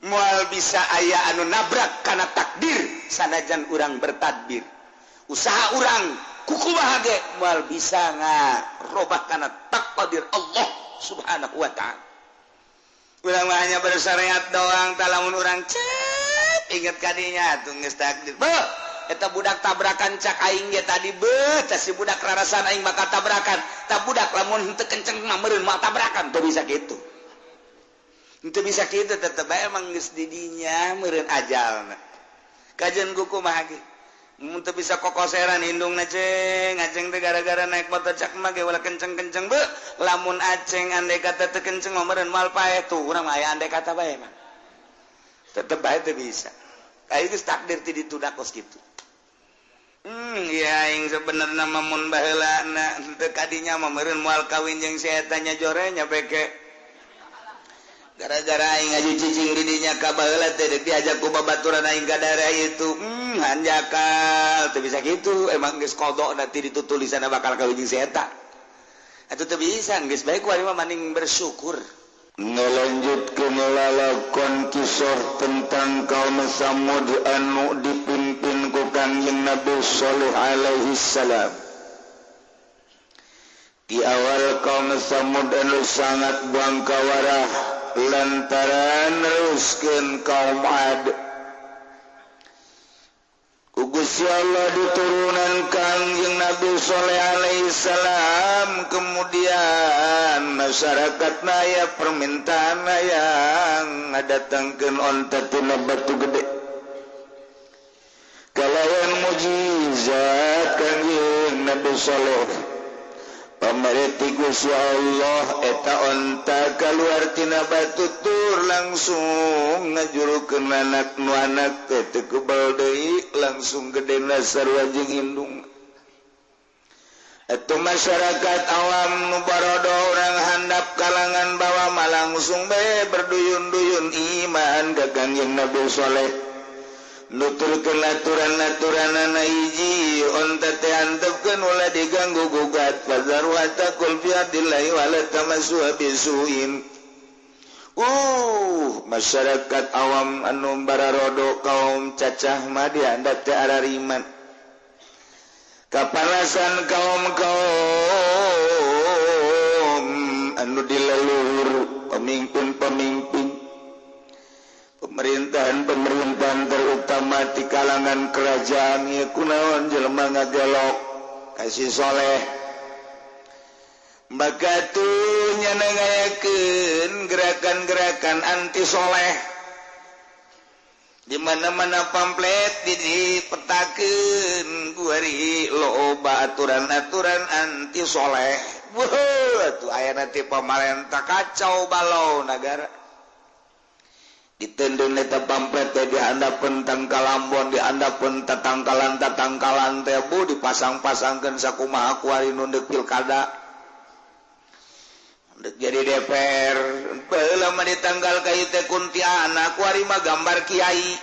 Moal bisa aya anu nabrak karena takdir, sanajan urang bertadbir, usaha urang kukumaha ge moal bisa ngarobah karena takdir Allah Subhanahu wa Ta'ala. Urang mah hanya bersyariat doang. Tah, lamun urang cep inget kadinya tuh geus takdir. Beuh, eta budak tabrakan, cak aing ge tadi, beuh, tah si budak rarasan aing bakal tabrakan. Tah budak lamun henteu kenceng mah meureun moal tabrakan. Teu bisa kitu. Itu bisa gitu, tetep bae emang geus di dinya meureun ajalna. Kajian kumaha ge mun teu bisa kokoseran indungna, ceng aceng teh gara-gara naik motor, cak mah ge ulah kenceng-kenceng. Beuh, lamun aceng andai kata teu kenceng mah meureun moal paeh. Tuh urang mah aya andai kata bae mah tetep bae teu bisa. Kayak geus takdir ti ditu kos kitu. Ya aing sebenarnya mah mun baheula na teu kadinya mah meureun moal kawin jeung si eta nya jore nya beke gara-gara aing ngaju cicing di dinya ka baheula teh deuk diajak ku babaturan aing ka daerah itu, hanjakal teu bisa kitu. Emang geus kodok nanti ditu tulisanna bakal kawin jeung si eta atuh teu bisa, geus bae ku aing mah mending bersyukur. Ngelanjutkeun lalakon kisah tentang kaum Samud anu dipimpin ku Kangjeng Nabi Shalih alaihi salam. Di awal kaum Samud anu sangat bangkawarah lantaran neruskeun kaum Ad. Ku Gusti Allah diturunan Kangjeng Nabi Shalih alaihi salam, kemudian masyarakat naya permintaan yang ngadatangkeun onta tina batu gede kalayan mujizat Kangjeng Nabi Shalih. Pamareti Gusti Allah eta onta keluar tina batu tur langsung ngajurukeun anak nu anak teh teu kebal deui, langsung gedena sarua jeung indung. Itu masyarakat awam nu barodo orang handap kalangan bawah mah langsung bae berduyun-duyun iman ka Kangjeng Nabi Saleh, nuturkeun aturan-aturanana. Hiji, onta teh antepkeun, ulah diganggu gugat, fadzaruha ta'kul fi ardillahi wala tamassuha bisuin. Masyarakat awam anu bararodo kaum cacah mah dihandap teh arariman kapanasan kaum kaum anu di leluhur, pemimpin-pemimpin, pemerintahan-pemerintahan, terutama di kalangan kerajaan ya, kunaon jelema ngagelok kasih soleh. Maka tuh nyana ngayakeun gerakan-gerakan anti soleh di mana-mana, pamflet dipetakeun kuari loba aturan-aturan anti soleh. Wah, tuh aya nanti pamarentah kacau balau negara. Ditendun eta pamflet teh dihandapeun tangkalambon, dihandapeun tatangkalan tatangkalan teh bu dipasang-pasangkeun sakumaha kuari nu deuk pilkada, deuk jadi DPR. Baheula mah ditanggal kayu teh kuntianak, kuari mah gambar kiai.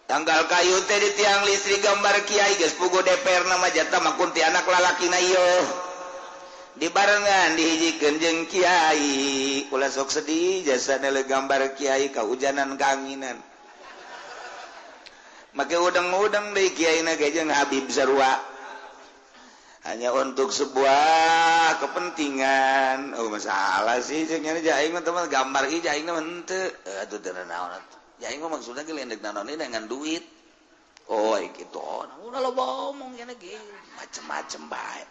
Tanggal kayu teh di tiang listrik gambar kiai. Geus puguh DPR nama jatah mah kuntianak lalakina ieu dibarengan dihijikeun jeung kiai. Ulah sok sedih, jasa nele gambar kiai kahujanan kaanginan make udang-udang deui kiai na ge jeung Habib sarua hanya untuk sebuah kepentingan. Oh, masalah sih jeung nya aing mah teman gambar ieu aing mah henteu atuh teu naon atuh aing mah maksudna ge lendek naon dengan duit. Oh, gitu. Oh, udah lo ngomong nya ge macem-macem bae,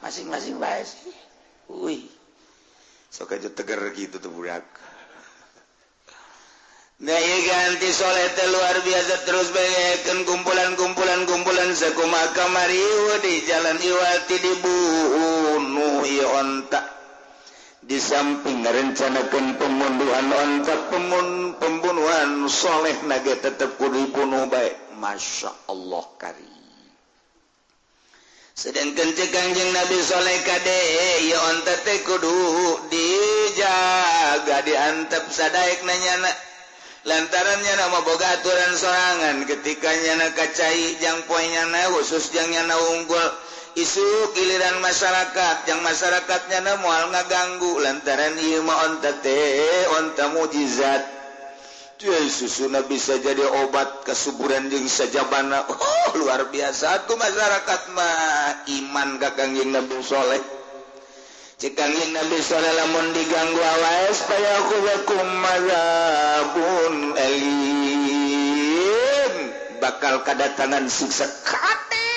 masing-masing bae sih. Wih, sok aja tegar gitu tuh budak. Nah, iya ganti soleh teh luar biasa, terus bayakeun kumpulan-kumpulan kumpulan sakumaha kamari di jalan iwati dibunuh ieu onta. Di samping ngarencanakeun pembunuhan onta, pembunuhan soleh nage tetep kudu dibunuh bae. Masya Allah karim. Sedangkan cek Kangjeng Nabi Soleh, kade ieu onta teh kudu dijaga, diantep sadaek nanyana lantaran nyana boga aturan sorangan. Ketika nyana kacai jang poe nyana khusus jang nyana unggul. Isuk giliran masyarakat yang masyarakatnya na moal ngaganggu lantaran ieu mah onta teh onta mukjizat. Susuna bisa jadi obat kesuburan jeung sajabana. Oh, luar biasa tuh masyarakat mah iman ka Kangjeng Nabi Soleh. Cek Kangjeng Nabi Soleh lamun diganggu awaes payakhudzakum madzabun alim, bakal kadatangan siksa kate.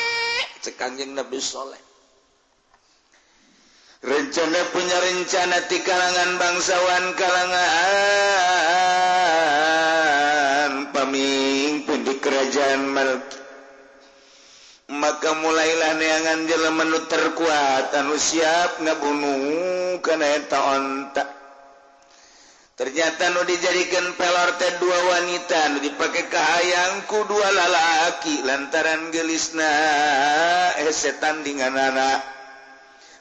Cek Kangjeng Nabi Soleh. Rencana punya rencana di kalangan bangsawan, kalangan pemimpin di kerajaan Malki. Maka mulailah neangan jelema nu terkuat anu siap ngabunuh kana eta onta. Ternyata nu dijadikan pelor teh dua wanita, nu dipake kahayang ku dua lalaki lantaran gelisna setan dinganana.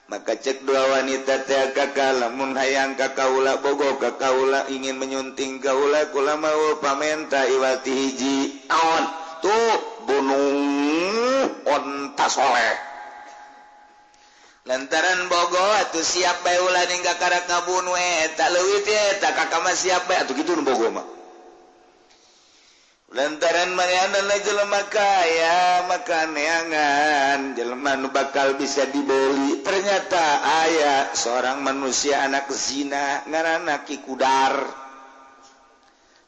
Maka cek dua wanita teh kakak lamun hayang ka kaula bogo ka kaula ingin menyunting kaula kula mau pamenta iwati hiji aon tuh bunuh onta soleh. Lantaran bogo atuh siap bae ulah ningga karak ngabunuh eta leuwih teh eta kakak mah siap bae atuh kitu nu bogo mah. Lantaran manehna jelema kaya maka neangan jelema nu bakal bisa dibeli. Ternyata aya seorang manusia anak zina ngaranna Ki Kudar.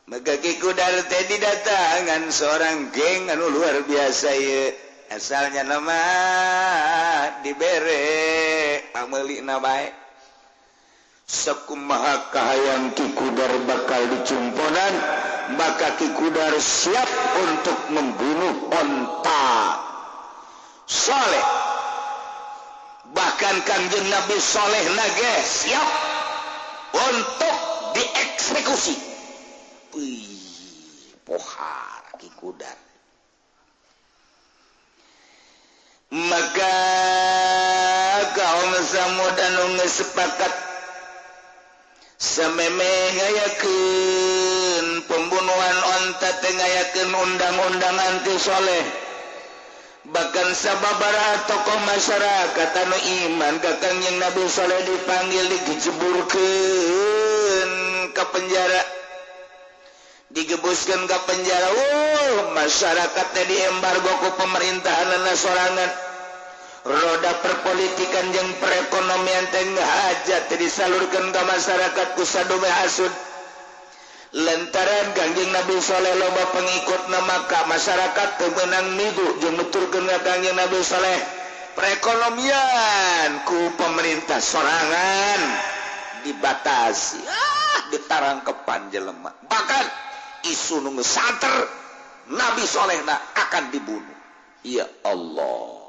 Maka Ki Kudar teh didatangan seorang geng anu luar biasa ieu. Asalnya nama dibere pameulina bae. Sakumaha kahayang Ki Kudar bakal dicumponan, maka Ki Kudar siap untuk membunuh onta Soleh. Bahkan Kangjeng Nabi Soleh nage siap untuk dieksekusi. Wih, pohar Ki Kudar. Maka kaum Samud anu geus sepakat sameme ngayakeun pembunuhan onta teh ngayakeun undang-undang anti soleh. Bahkan sababaraha tokoh masyarakat anu iman ka Kangjeng Nabi Soleh dipanggil dijeburkeun ka penjara, digebuskeun ka penjara. Masyarakat teh diembargo ku pemerintahanna sorangan. Roda perpolitikan jeung perekonomian teh hajat teh disalurkeun ka masyarakat ku sadume hasud. Lantaran Kangjeng Nabi Soleh loba pengikutna maka masyarakat teu meunang migu jeung nuturkeun ka Kangjeng Nabi Soleh. Perekonomian ku pemerintah sorangan dibatasi, ditarangkepan jelema. Bahkan isu nu geus Nabi Solehna akan dibunuh. Ya Allah.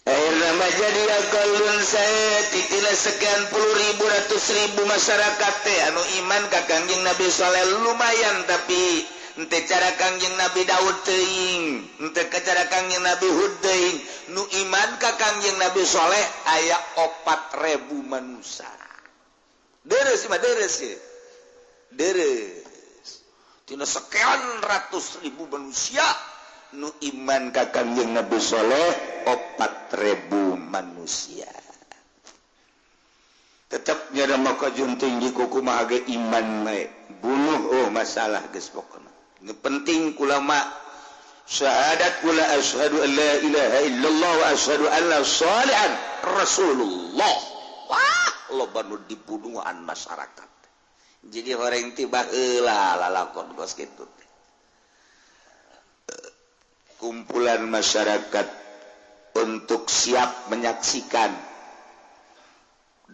Akhirnya jadi akalun saya titina sekian puluh ribu ratus ribu masyarakat teh anu iman ka Kangjeng Nabi Soleh lumayan, tapi ente cara Kangjeng Nabi Daud teuing, ente cara Kangjeng Nabi Hud teuing, nu iman ka Kangjeng Nabi Soleh aya 4.000 manusia. Deres mah deres ye. Deres. Tina sekian ratus ribu manusia nu iman ka Kangjeng Nabi Soleh 4.000 manusia. Tetap nyada maka tinggi kuku mah ge iman bae. Bunuh oh masalah geus pokona. Nu penting kula mah syahadat kula asyhadu an la ilaha illallah wa asyhadu anna shalihan Rasulullah. Wah, loba nu dibunuhan masyarakat. Jadi horeng tiba heula lalakon kos kitu. Kumpulan masyarakat untuk siap menyaksikan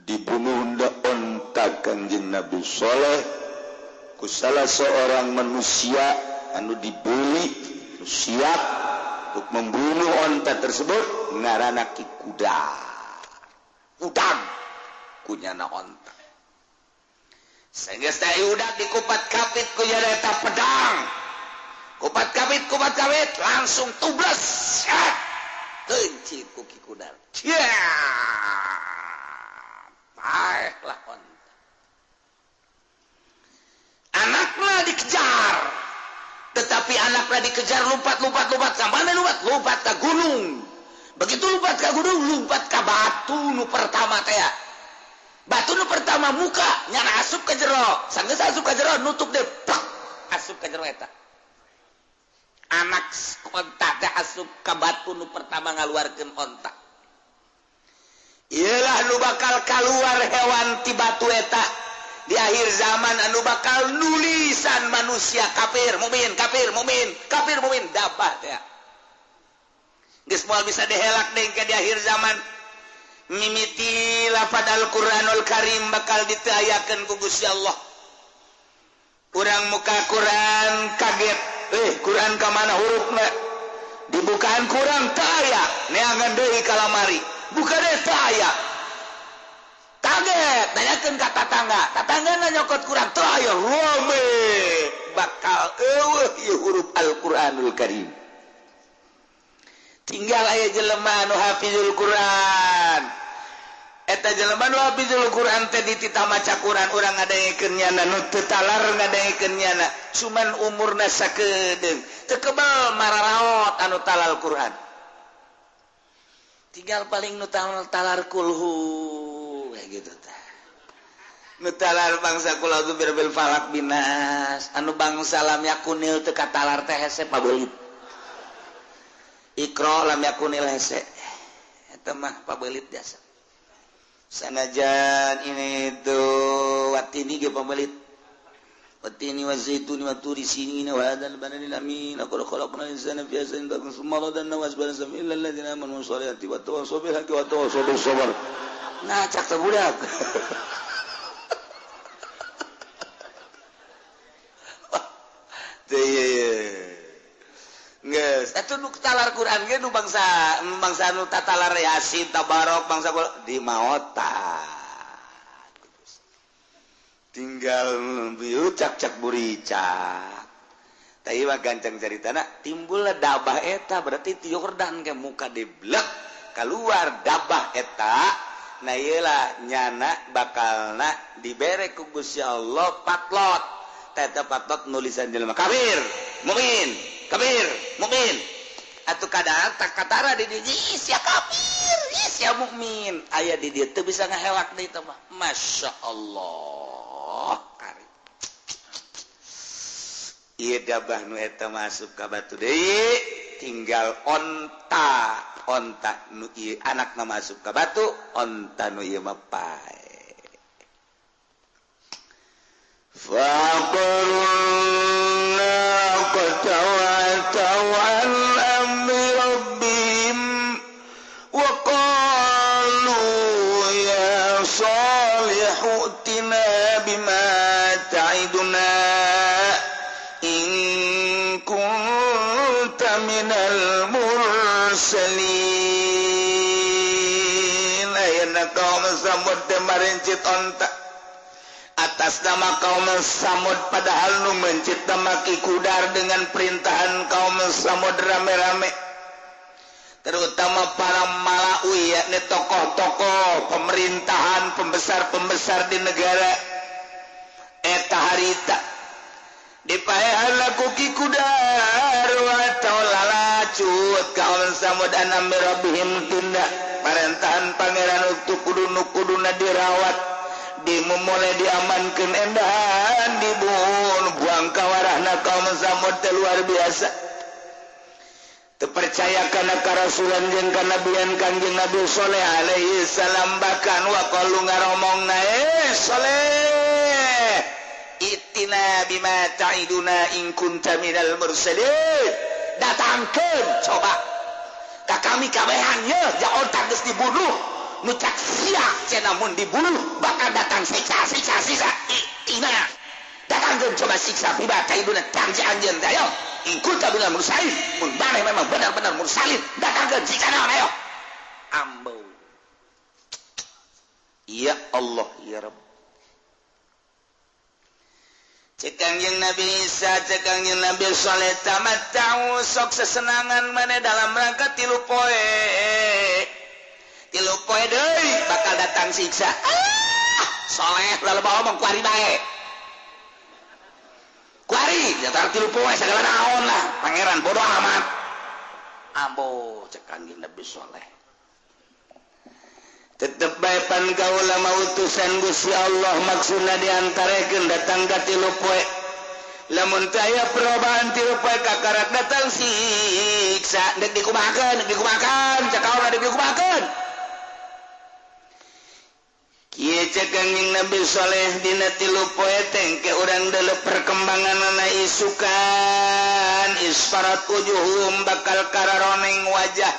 dibunuh onta Kangjeng Nabi Soleh ku salah seorang manusia anu dibuli siap untuk membunuh onta tersebut ngaranna Ki Kudar. Udang kunyana onta. Sehingga saya udah dikupat kapit kunyana eta pedang. Kupat kapit langsung tubles. Kencit ku Ki Kudar. Paehlah onta. Anaknya dikejar, tetapi sapi anakna dikejar lompat lompat lompat ka mana lompat lompat ka gunung. Begitu lompat ka gunung lompat ka batu nu pertama teh. Batu nu pertama muka nyana asup ka jero. Sanggeus asup ka jero nutup deh plak asup ka jero eta. Anak onta teh asup ka batu nu pertama ngaluarkeun onta. Iyalah nu bakal kaluar hewan ti batu eta. Di akhir zaman anu bakal nulisan manusia kafir mukmin kafir mukmin kafir mukmin dabah teh. Geus moal bisa dihelak deui ke di akhir zaman. Mimiti lafaz Al-Qur'anul Karim bakal diteayakeun ku Gusti Allah. Urang muka Quran kaget. Quran ka mana hurufna? Dibukaan Quran teu aya, neangan deui ka lamari. Buka deui teu aya. Kaget, nanyakeun ka tatangga. Tatanggana nyokot Quran teu aya, rame. Bakal eueuh ieu huruf Al-Qur'anul Karim. Tinggal aya jelema anu hafizul Quran. Eta jelema nu hafizul Quran teh dititah maca Quran urang ngadengekeun nyana nu teu talar ngadengekeun nyana. Cuman umurna sakedeung. Teu kebal mararaot anu talal Quran. Tinggal paling nu talar kulhu kayak gitu tah. Nu talar bangsa kul a'udzu birabbil falaq binas, anu bangsa lam yakunil teu katalar teh hese pabeulit. Iqra lam yakunil hese. Eta mah pabeulit jasa. Sanajan ini tuh watini ge pabeulit. Watini wa zaituni wa turi sinina wa hadzal baladil amin laqad khalaqnal insana fi ahsani taqwim tsumma radadnahu asfala safilin illa alladziina aamanu wassalihati wa tawassaw bil haqqi wa tawassaw bis sabr. Nah cak teh budak. Geus atuh nu talar Quran ge nu bangsa bangsa nu tatalar Yasin Tabarok bangsa di maota. Tinggal bieu cak-cak buricak. Tah ieu mah gancang caritana timbullah dabah eta berarti ti Yordan ke muka diblek keluar dabah eta. Nah ieu lah nyana bakalna dibere ku Gusti Allah patlot. Eta patlot nulisan jelema kafir, mukmin, kafir, mukmin. Atuh kadang tak katara di dieu sia kafir, sia mukmin. Aya di dieu teu bisa ngahelak deui teh mah. Masya Allah. Kari. Ieu dabah nu eta masuk ka batu deui, tinggal onta, onta nu ieu anakna masuk ka batu, onta nu ieu mah pae. فَعَقَرُوا وَعَتَوْا عَنْ أَمْرِ رَبِّهِمْ وَقَالُوا يَا صَالِحُ ائْتِنَا بِمَا تَعِدُنَا إِن كُنتَ مِنَ الْمُرْسَلِينَ. Ayeuna kaum Samud teh marencit onta atas nama kaum Samud, padahal nu mencit nama Ki Kudar dengan perintahan kaum Samud rame-rame, terutama para malaui yakni tokoh-tokoh pemerintahan, pembesar-pembesar di negara eta harita dipaehan laku Ki Kudar atau lalacut kaum Samud anam mirabihim tunda parentahan pangeran untuk kudu-kuduna dirawat, dimulai diamankan endahan, dibunuh buang kawarahna kaum Samud teh luar biasa. Terpercaya kana karasulan jeung kanabian Kangjeng Nabi Soleh alaihi salam, bahkan wa qalu ngaromongna Soleh itina bima ta'iduna in kunta minal mursalin. Datangkeun coba ka kami kabehan ye ja otak geus dibunuh nu cak sia cenah mun dibunuh bakal datang siksa siksa siksa itina. Datangkeun coba siksa bima ta'iduna tangji anjeun ayo in kunta minal mursalin. Mun maneh memang benar-benar mursalin datangkeun siksa naon ayo. Ambo ya Allah ya Rabb. Cek Kangjeng Nabi Isa, cek Kangjeng Nabi Soleh, tamatta'u sok sesenangan maneh dalam rangka tilu poe. Tilu poe deui bakal datang siksa. Ah, Soleh lalu bawa omong kuari bae. Kuari, tar tilu poe sagala naon lah pangeran bodoh amat. Ambo cek Kangjeng Nabi Soleh. Tetep bae pan kaula mah utusan Gusti Allah maksudna diantarekeun datang ka tilu poe. Lamun teu aya perubahan tilu poe kakarak datang siksa deuk dikumahakeun deuk dikumahakeun cek kaula deuk dikumahakeun. Kieu cek Kangjeng Nabi Soleh dina tilu poe teh engke urang deuleu perkembanganna isukan isfarat wujuhum bakal kararoneng wajah.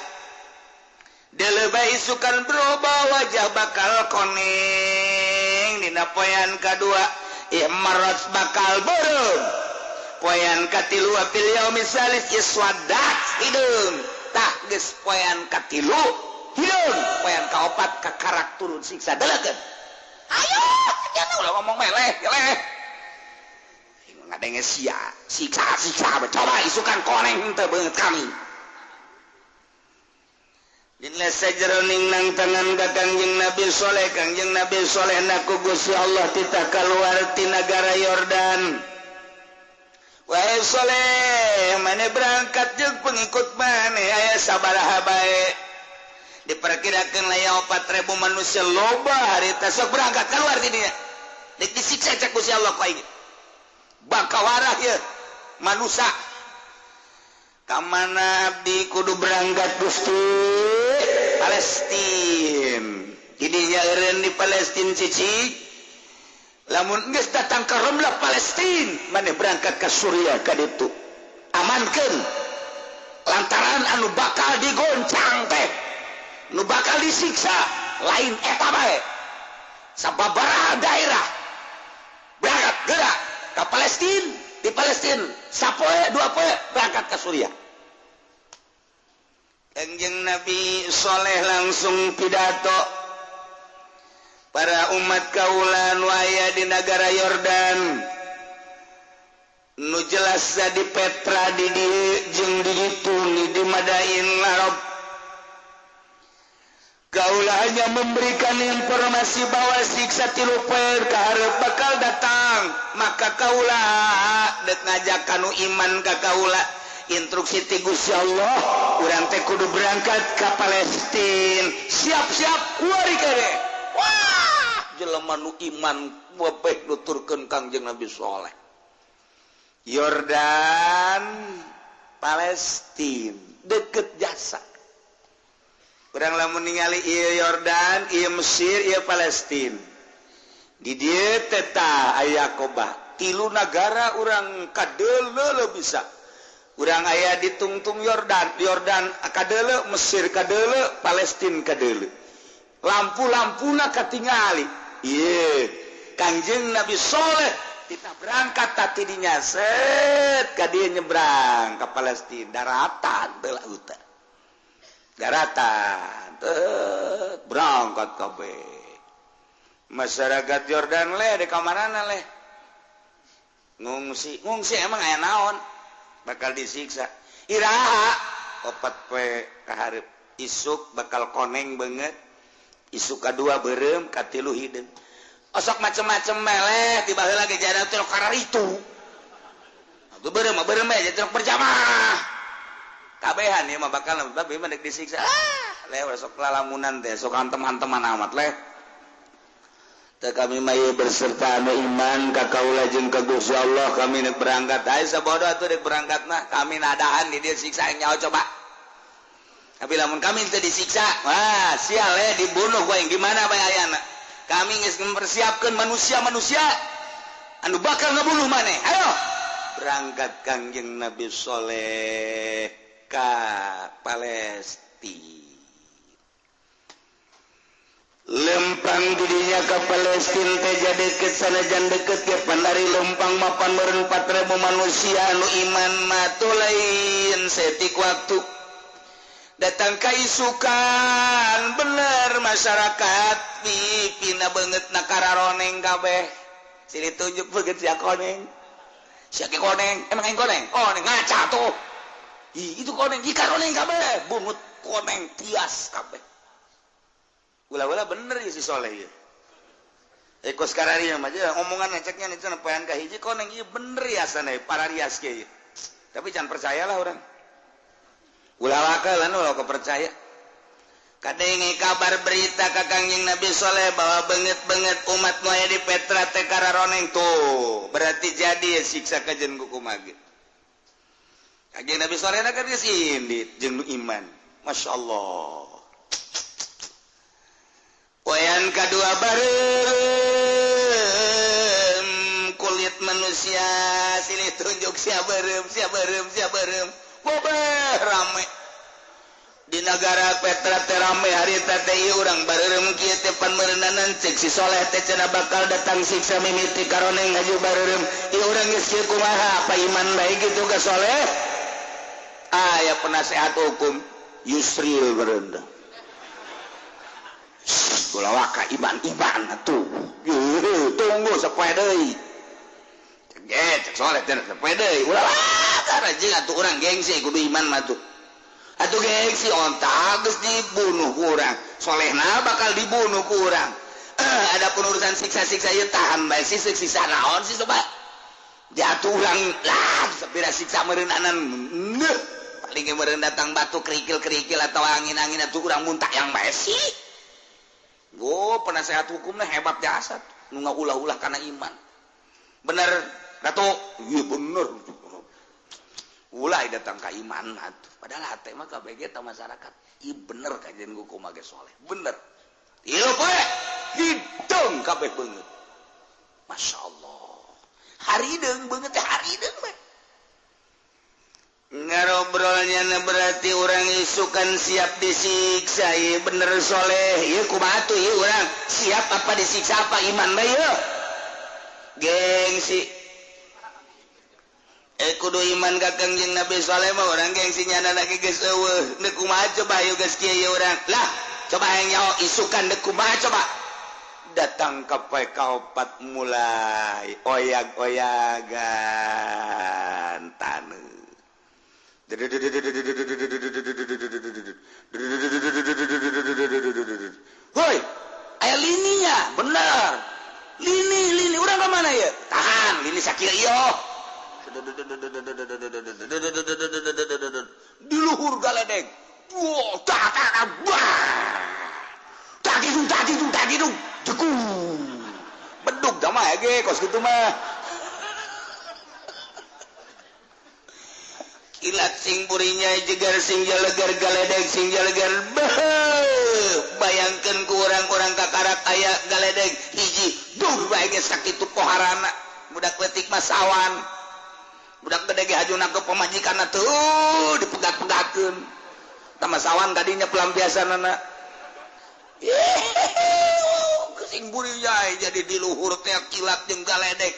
Deuleu bae isukan berubah wajah bakal koneng. Dina poean kadua ihmarat bakal beureum. Poean katilu fil yaumi salis iswadat hideung. Tah geus poean katilu hideung, poean kaopat kakarak turun siksa delekeun. Ayo, jangan ulah ngomong meleh, meleh. Ngadenge sia, siksa siksa coba isukan koneng henteu beungeut kami. Dina sajeroning nang tangan ka Kangjeng Nabi Soleh, Kangjeng Nabi Soleh naku Gusti Allah titah kaluar ti nagara Yordan. Wahai Soleh, mane berangkat jeung pengikut mane aya sabaraha bae. Diperkirakan aya 4.000 manusia loba harita sok berangkat keluar ti dinya. Deuk disiksa cek Gusti Allah ku aing. Bangkawarah ieu manusia. Ka mana abdi kudu berangkat Gusti? Palestin. Didinya eureun di Palestin cicik. Lamun geus datang ka Ramlah Palestin, maneh berangkat ka Suriah ka ditu. Amankeun lantaran anu bakal digoncang teh, nu bakal disiksa lain eta bae. Sababaraha daerah berangkat gerak ka Palestin, di Palestin sapoe dua poe berangkat ke Suriah. Kangjeng Nabi Soleh langsung pidato para umat kaula nu aya di nagara Yordan nu jelas di Petra di dieu jeung di ditu di Madain Arab. Kaula hanya memberikan informasi bahwa siksa tilu poe kaharep bakal datang, maka kaula deuk ngajak kanu iman ka kaula. Instruksi ti Gusti Allah, urang teh kudu berangkat ka Palestin. Siap-siap kuari kene. Wah, jelema nu iman webeh nuturkeun Kangjeng Nabi Soleh. Yordan, Palestin, deket jasa. Urang lamun ningali ieu Yordan, ieu Mesir, ieu Palestin. Di dieu teh tah aya Koba. Tilu nagara urang kadeuleu bisa. Urang aya di tungtung Yordan, Yordan kadeuleu, Mesir kadeuleu, Palestin kadeuleu. Lampu-lampuna katingali. Ieu Kangjeng Nabi Soleh kita berangkat tadi dinya set ka dieu nyebrang ka Palestin, daratan teu lautan. Daratan teu berangkat kabeh. Masyarakat Yordan leh di kamarana leh. Ngungsi, ngungsi emang aya naon? Bakal disiksa. Iraha opat poe kaharep isuk bakal koneng banget. Isuk kadua beureum, katilu hideung. Osok macem-macem meleh tiba heula ge jaran teh kararitu. Atuh beureum mah beureum bae jadi berjamaah. Kabehan ieu mah bakal babi mah deuk disiksa. Ah, leh sok lalamunan teh sok hantem-hanteman amat leh. Teu kami mah ieu berserta anu iman ka kaula jeung ka Gusti Allah kami deuk berangkat. Ai sabodo atuh deuk berangkat mah kami nadaan di dieu siksa nyaho coba. Tapi lamun kami teu disiksa, wah sial leh dibunuh gua yang gimana bae ayana. Kami geus mempersiapkeun manusia-manusia anu bakal ngebunuh maneh. Ayo berangkat Kangjeng Nabi Soleh ka Palestina. Lempang dirinya ke Palestina teh jadi deket sanajan deket ke pandari lempang mapan meureun 4.000 manusia anu iman mah teu lain setik waktu datang ka isukan bener masyarakat pipina beungeut na kararoneng kabeh sini tunjuk beungeut sia koneng sia ke koneng emang aing koneng koneng ngaca tuh ih itu koneng ika koneng kabeh bungut koneng tias kabeh. Ula-ula bener ya si Soleh ya. Kos kararieu mah omongan ceknya cenah poean ka hiji koneng ieu bener ya sana para rias kieu. Tapi jangan percayalah orang. Ulah waka lan ulah percaya. Kadenge kabar berita ka Kangjeng Nabi Soleh bahwa beungeut-beungeut umat nu aya di Petra teh kararoneng tuh. Berarti jadi siksa kajen ku kumaha. Kangjeng Nabi Soleh kan geus indit jeung iman. Masya Allah. Poean kadua bareureum kulit manusia silih tunjuk sia beureum sia beureum sia beureum bobeh rame di negara Petra teh rame harita teh ieu urang bareureum kieu teh pan meureunanan cek si Soleh teh cenah bakal datang siksa mimiti karoneng ngaju bareureum ieu urang geus kieu kumaha apa iman bae kitu ka Soleh aya penasehat hukum Yusril berendah. Ulah waka iman iman atuh. Tunggu sapoe deui. Cek cek Soleh teh sapoe deui. Ulah waka rajin atuh urang gengsi kudu iman mah tuh. Atuh gengsi onta geus dibunuh ku urang. Solehna bakal dibunuh ku urang. Adapun urusan siksa-siksa ieu tahan bae sih siksa naon sih coba. Jatuh urang lah sapira siksa meureunanan. Paling meureun datang batu kerikil-kerikil atau angin-angin atuh urang muntah yang bae sih. Oh, penasehat hukumnya hebat jasa nu ngaulah-ulah karena iman. Bener, Ratu? Iya bener. Ulah datang ka iman atuh. Padahal hate mah kabeh ta masyarakat. Iya bener kajian hukum ge soleh. Bener. Ieu poe hidung kabeh beungeut. Masya Allah. Harideung beungeut teh harideung we. Ngarobrolnya berarti orang isukan siap disiksa ieu bener soleh ieu kumaha tuh ieu urang siap apa disiksa apa iman bae ieu gengsi kudu iman ka Kangjeng Nabi Soleh mah urang gengsi nyana lagi geus eueuh deuk kumaha coba ieu geus kieu ieu urang lah coba hayang nyaho isukan deuk kumaha coba datang ka poe kaopat mulai oyag-oyagan taneuh. Woi, aya lininya, bener. Lini, lini, urang ke mana ya? Tahan, lini sakit iyo. Di luhur galedeg. Wah, tak tak wah. Tak itu, tak itu, tak itu. Jeku. Bedug dah mah ge kos kitu mah. Kilat sing burinya jegar sing jalegar galedeg sing jalegar bayangkan ku orang-orang kakarak aya galedeg hiji duh bae geus sakitu poharana budak leutik mah sawan budak gede ge hajuna ke pamajikanna tuh dipegat-pegatkeun tah mah sawan tadinya pelampiasanana sing burinya jadi di luhur teh kilat jeung galedeg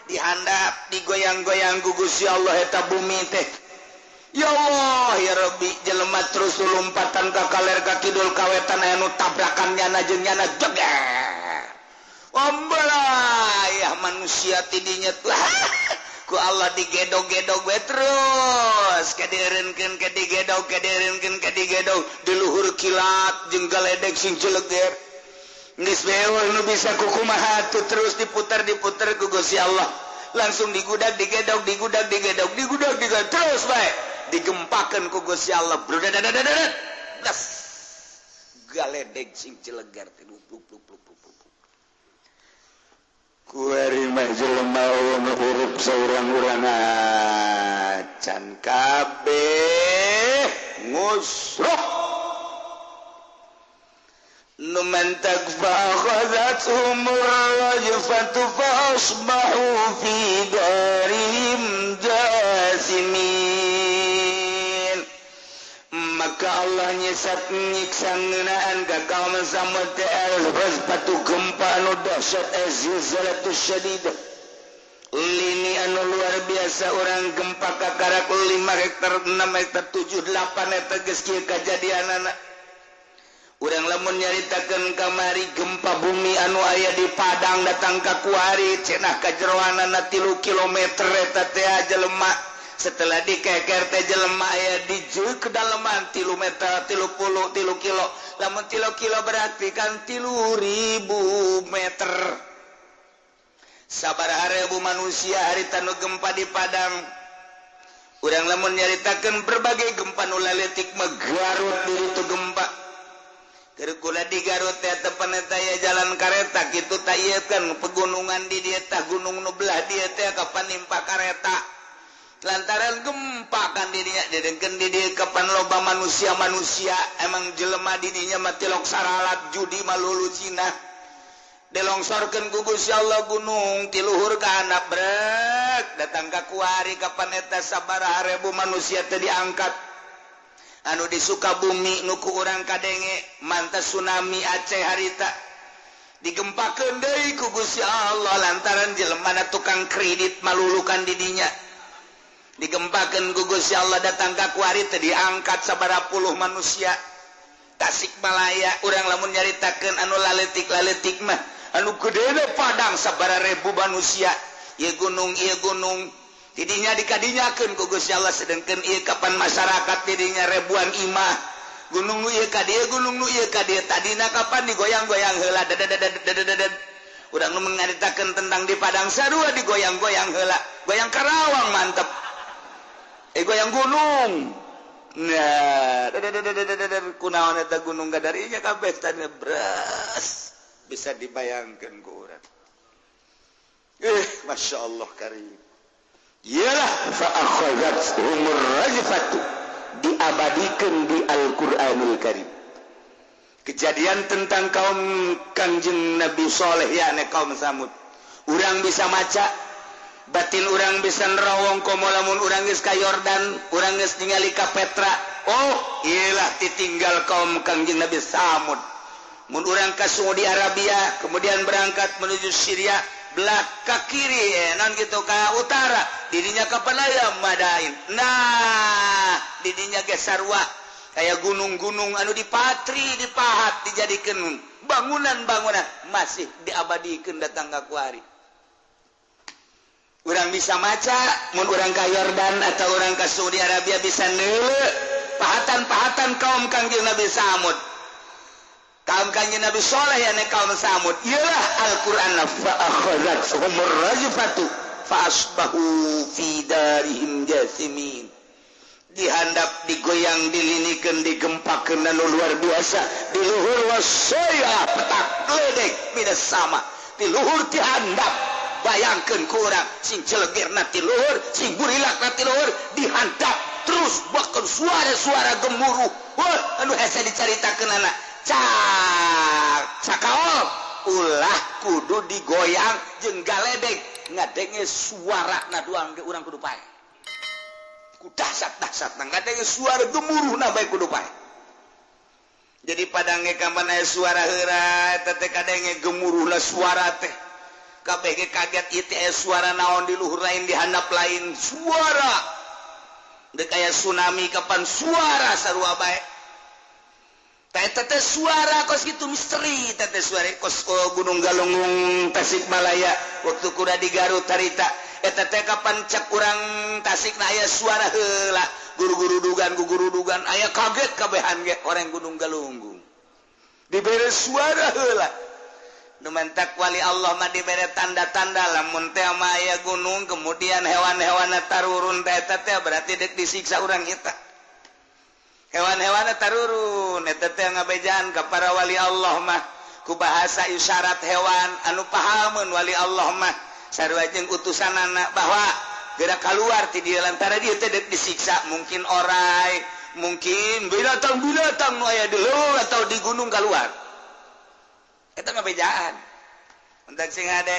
dihandap digoyang-goyang ku Gusti Allah eta bumi teh ya Allah ya Rabbi jelema terus lompatan ka kaler ka kidul ka wetan aya nu tabrakan nyana jeung nyana jeger ombelah manusia tidinya ku Allah digedog-gedog we terus kadieureunkeun ka digedog kadieureunkeun ka digedog di luhur kilat jeung galedeg sing jeleger geus beul nu bisa kukumaha tuh terus diputar-diputar ku Gusti Allah langsung digudag digedog digudag digedog digudag digedog terus bae digempakeun ku Gusti Allah brudadadadadad blas galedeg sing jeleger teh pluk pluk pluk pluk kuari mah jelema nu hurup saurang-urang acan kabeh ngusruk numan takfa akhadhathum ar-rajfatu fa asbahu fi darihim jasimin. Maka Allah nyesat nyiksa ngeunaan ka kaum Samud teh al-rajfatu gempa anu dahsyat az-zilzalatu syadidah lini anu luar biasa orang gempa kakarak 5 hektar 6 hektar 7 8 hektar geus kieu kajadianana. Urang lamun nyaritakeun kamari gempa bumi anu aya di Padang datang ka kuari cenah kajeroanana 3 kilometer eta teh jelema setelah dikeker teh jelema aya di kedalaman 3 meter 33 kilo Lamun 3 kilo berarti kan 3000 meter. Sabaraha ribu manusia harita nu gempa di Padang. Urang lamun nyaritakeun berbagai gempa nu laletik mah, Garut di itu gempa. Keur kula di Garut teh tepan eta ya jalan kareta kitu ta, ieu kan pegunungan di dieu tah, gunung nu belah dieu teh kapan nimpa kareta lantaran gempa kan dirinya didengkeun di dieu. Kapan loba manusia-manusia, emang jelema di dinya mah tilok saralat judi malulu Cina. Dilongsorkeun ku Gusti Allah gunung ti luhur ka handap, brek datang ka kuari. Kapan eta sabaraha ribu manusia teh diangkat. Anu di Sukabumi nu ku urang kadenge mantas tsunami Aceh harita digempakeun deui ku Gusti Allah lantaran jelemana tukang kredit malulukan didinya. Digempakeun ku Gusti Allah, datang ka kuari teh diangkat sabaraha puluh manusia. Tasikmalaya, urang lamun nyaritakeun anu laletik-laletik mah, anu gede Padang sabaraha ribu manusia. Ieu gunung, ieu gunung tidinya dikadinyakeun ku Gusti Allah, sedengkeun ieu kapan masyarakat didinya ribuan imah. Gunung nu ieu ka dieu, gunung nu ieu ka dieu, tadina kapan digoyang-goyang heula dadadadadadadad. Urang nu nyaritakeun tentang di Padang sarua digoyang-goyang heula, goyang Karawang mantep, eh, goyang gunung. Nah, dadadadadadad, kunaon eta gunung kadarinya kabeh tadina beras bisa dibayangkan ku urang. Eh, masya Allah karim. Iyalah, fa akhadhathumur rajfatu, diabadikan di Al-Qur'anul Karim. Kejadian tentang kaum Kangjeng Nabi Soleh ya kaum Samud. Urang bisa maca, batin urang bisa nerawong komo lamun urang geus ka Yordan, urang geus ningali ka Petra. Oh, iyalah ditinggal kaum Kangjeng Nabi Samud. Mun urang ka Saudi Arabia, kemudian berangkat menuju Syria, belah ke kiri, eh, non gitu ke utara, dirinya kapan aya Madain. Nah, didinya ge sarua kayak gunung-gunung anu dipatri, dipahat, dijadikan bangunan-bangunan, masih diabadikan datang ke kuari. Urang bisa maca mun urang ka Yordan atau urang ke Saudi Arabia, bisa neuleu pahatan-pahatan kaum Kangjeng Nabi Samud, kaum Kangjeng Nabi Soleh ya kaum Samud. Iyalah Al-Qur'an, fa akhadhathumur rajfatu fa asbahu fi darihim jasimin. Dihandap, digoyang, dilinikeun, digempakeun anu luar biasa di luhur, wasaya petak gledek minas sama di luhur, dihandap. Bayangkeun ku urang, sing celegerna ti luhur, sing burilakna ti luhur, dihandap terus, bahkan suara-suara gemuruh. Wah, anu hese dicaritakeun anak cak cakaol ulah kudu digoyang jeung galedek ngadenge suara na doang ge urang kudu pae ku dahsyat-dahsyat ngadenge suara gemuruh na bae kudu pae. Jadi Padang ge kapan aya suara heura eta teh kadenge gemuruhna suara teh, kabeh ge kaget, ieu teh aya suara naon di luhur lain, di handap lain suara. Dek aya tsunami kapan suara sarua bae. Teh suara kos gitu misteri, teh suara kos, oh, Gunung Galunggung Tasikmalaya waktu kuda di Garut harita eta teh kapan cek urang Tasik na aya suara heula guru-guru dugan guru dugan aya kaget kabehan ge orang Gunung Galunggung dibere suara heula. Nu mantak wali Allah mah dibere tanda-tanda, lamun teh mah aya gunung kemudian hewan-hewan tarurun teh, eta teh berarti dek disiksa urang eta. Hewan-hewan tarurun eta teh ngabejaan ka para wali Allah mah ku bahasa isyarat hewan anu pahameun wali Allah mah sarua jeung utusanana bahwa gerak keluar ti dieu lantaran dieu teh dek disiksa, mungkin orai, mungkin binatang-binatang nu aya di leuweung atau di gunung keluar. Eta ngabejaan entak sing ade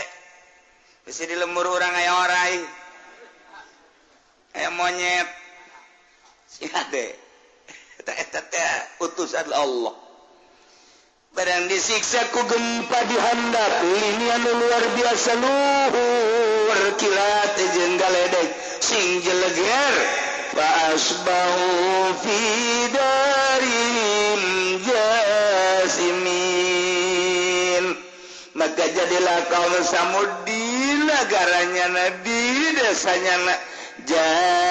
bisi di lembur urang aya orai, aya monyet, sing ade eta. Eta teh utusan Allah. Barang disiksa ku gempa dihandap ini anu luar biasa luhur kilat jeung galedek sing jeleger, fa asbahu fi darihim jasimin. Maka jadilah kaum Samud di negaranya na, di desanya na, jasimina,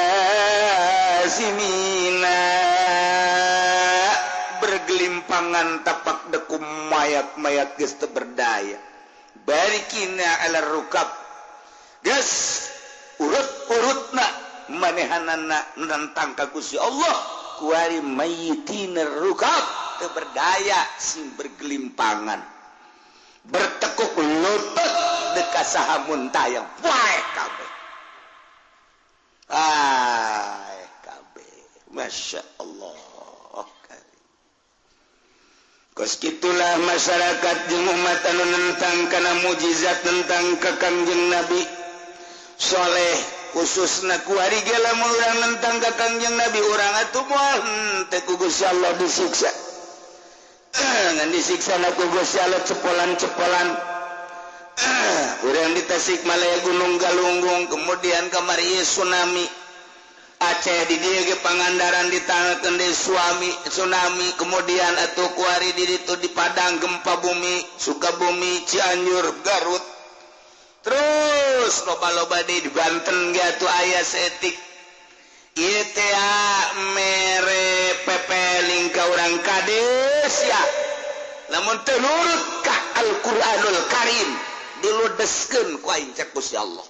bergelimpang. bergelimpangan tapak deku mayat-mayat geus teu berdaya. Barikina ala rukab geus urut-urutna manehanana nentang ka Gusti Allah kuari mayitina rukab teu berdaya sing bergelimpangan bertekuk lutut deka saha muntayang wae kabeh. Ay kabeh Masya Allah. Kos kitulah masyarakat jeung umat anu nentang kana mujizat tentang ka Kangjeng Nabi Soleh khususna kuari ge lamun urang nentang ka Kangjeng Nabi urang atuh moal teu ku Gusti Allah disiksa. Ngan disiksa na ku Gusti Allah cepolan-cepolan. Urang di Tasikmalaya Gunung Galunggung kemudian kamari tsunami. Aceh di dieu ge Pangandaran ditangkeun deui suami tsunami kemudian atuh kuari di ditu di Padang gempa bumi Sukabumi Cianjur Garut terus loba-loba deui di Banten ge atuh aya saeutik ieu teh mere pepeling ka urang kades ya lamun teu nurut ka Al-Qur'anul Karim diludeskeun ku aing cek Gusti Allah.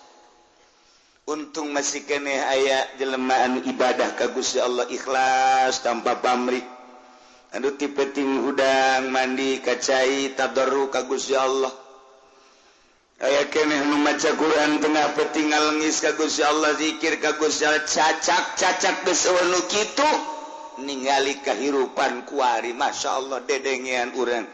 Untung masih keneh aya jelema anu ibadah ka Gusti Allah ikhlas tanpa pamrih anu ti peuting hudang mandi ka cai tadarru ka Gusti Allah aya keneh nu maca Quran tengah peuting ngalengis ka Gusti Allah zikir ka Gusti Allah cacak-cacak geus eueuh nu kitu ningali kahirupan kuari Masya Allah dedengean urang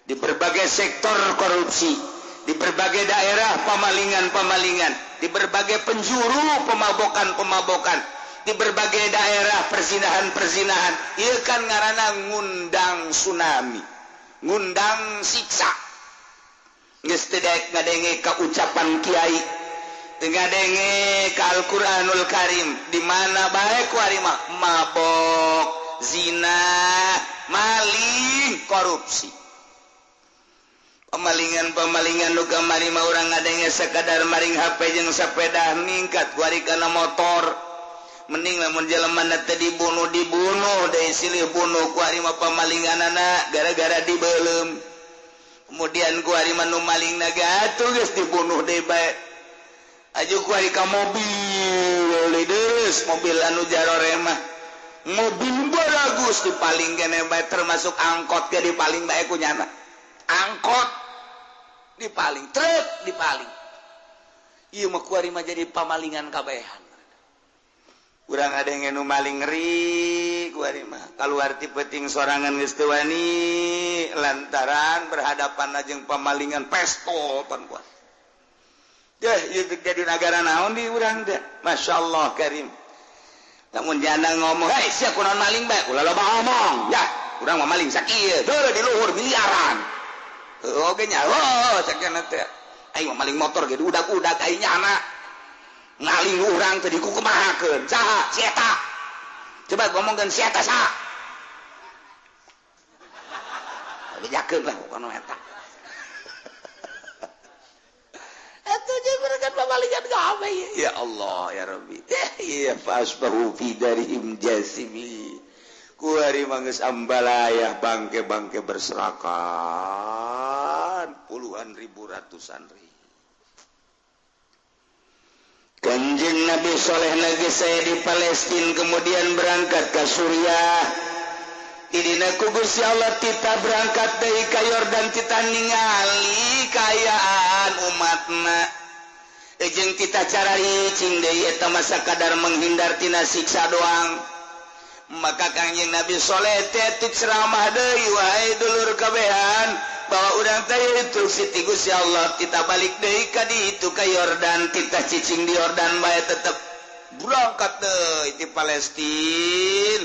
di berbagai sektor korupsi di berbagai daerah pemalingan-pemalingan, di berbagai penjuru pemabokan-pemabokan, di berbagai daerah perzinahan-perzinahan. Ieu kan ngaranna ngundang tsunami, ngundang siksa. Geus teu daek ngadenge ka ucapan kiai, teu ngadenge ka Al-Qur'anul Karim, di mana bae kuari mah mabok, zina, maling, korupsi. Pemalingan-pemalingan nu kamari mah urang ngadenge sakadar maring HP jeung sepeda ningkat kuari kana motor. Mending lamun jelema teh dibunuh deui silih bunuh kuari mah pemalinganana gara-gara dibeuleum. Kemudian kuari mah nu malingna ge atuh geus dibunuh deui bae. Aju kuari ka mobil deus mobil anu jarore mah. Mobil baragus dipaling kene bae termasuk angkot ge dipaling bae ku nyana. Angkot dipaling, truk dipaling. Ieu mah kuari mah jadi pamalingan kabehan. Urang ada yang nu maling ngeri kuari mah. Kaluar ti peuting sorangan geus teu wani lantaran berhadapan jeung pamalingan pestol pan kuat. Deh ieu jadi nagara naon di urang teh. Masyaallah karim. Lamun janda ngomong, "Hei, sia kunaon maling bae?" Ulah loba ngomong. Ya, urang mah maling sakieu. Deuh di luhur miliaran. Oke nya, oh cek teh. Aing mah maling motor ge udag-udag aing nyana. Ngaling urang teh dikukumahakeun. Saha? Si eta. Coba ngomongkeun si eta saha? Bejakeun lah kono eta. Atuh jeung mereka pamalingan gawe. Ya Allah ya Rabbi. Ya fasbahu fi darihim jasimi. Kuari manggeus ambalayah bangke-bangke berserakan puluhan ribu ratusan ribu. Kanjeng Nabi Soleh lagi saya di Palestina kemudian berangkat ke Suriah. Idina ku Gusti Allah tita berangkat deui ka Yordan tita ningali kaayaan umatna. Jeung tita cararicing deui eta mah sakadar menghindar tina siksa doang. Maka Kangjeng Nabi Soleh teh ceramah deui wahai dulur kabehan bahwa urang teh instruksi ti Gusti Allah kita balik deui ka ditu ka Yordan kita cicing di Yordan bae tetep berangkat deui ti Palestina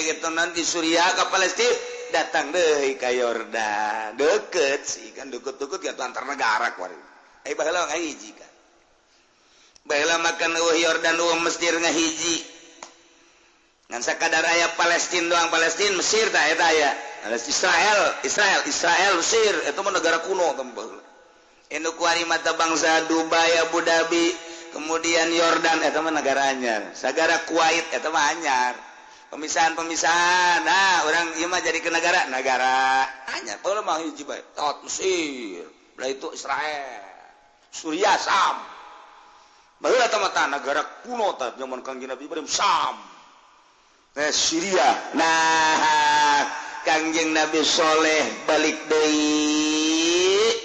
gitu nanti Suriah ka Palestina datang deui ka Yordan deket sih kan deket-deket gitu antar negara kuari baheula ngahiji kan baheula makan eueuh Yordan eueuh Mesir ngahiji ngan sakadar aya Palestina doang Palestina Mesir tah eta aya Israel Israel Israel Mesir eta mah negara kuno teh Anu kuari mata bangsa Dubai Abu Dhabi kemudian Yordan eta mah negara anyar sagara Kuwait eta mah anyar Pemisahan-pemisahan. Nah, orang ieu mah jadi ke negara, negara. Hanya baheula mah hiji bae. Tot Mesir, belah itu Israel. Suriah Sam. Baheula teh mah negara kuno tah zaman Kangjeng Nabi Ibrahim Sam. Nah, Syria. Nah, Kangjeng Nabi Soleh balik deui.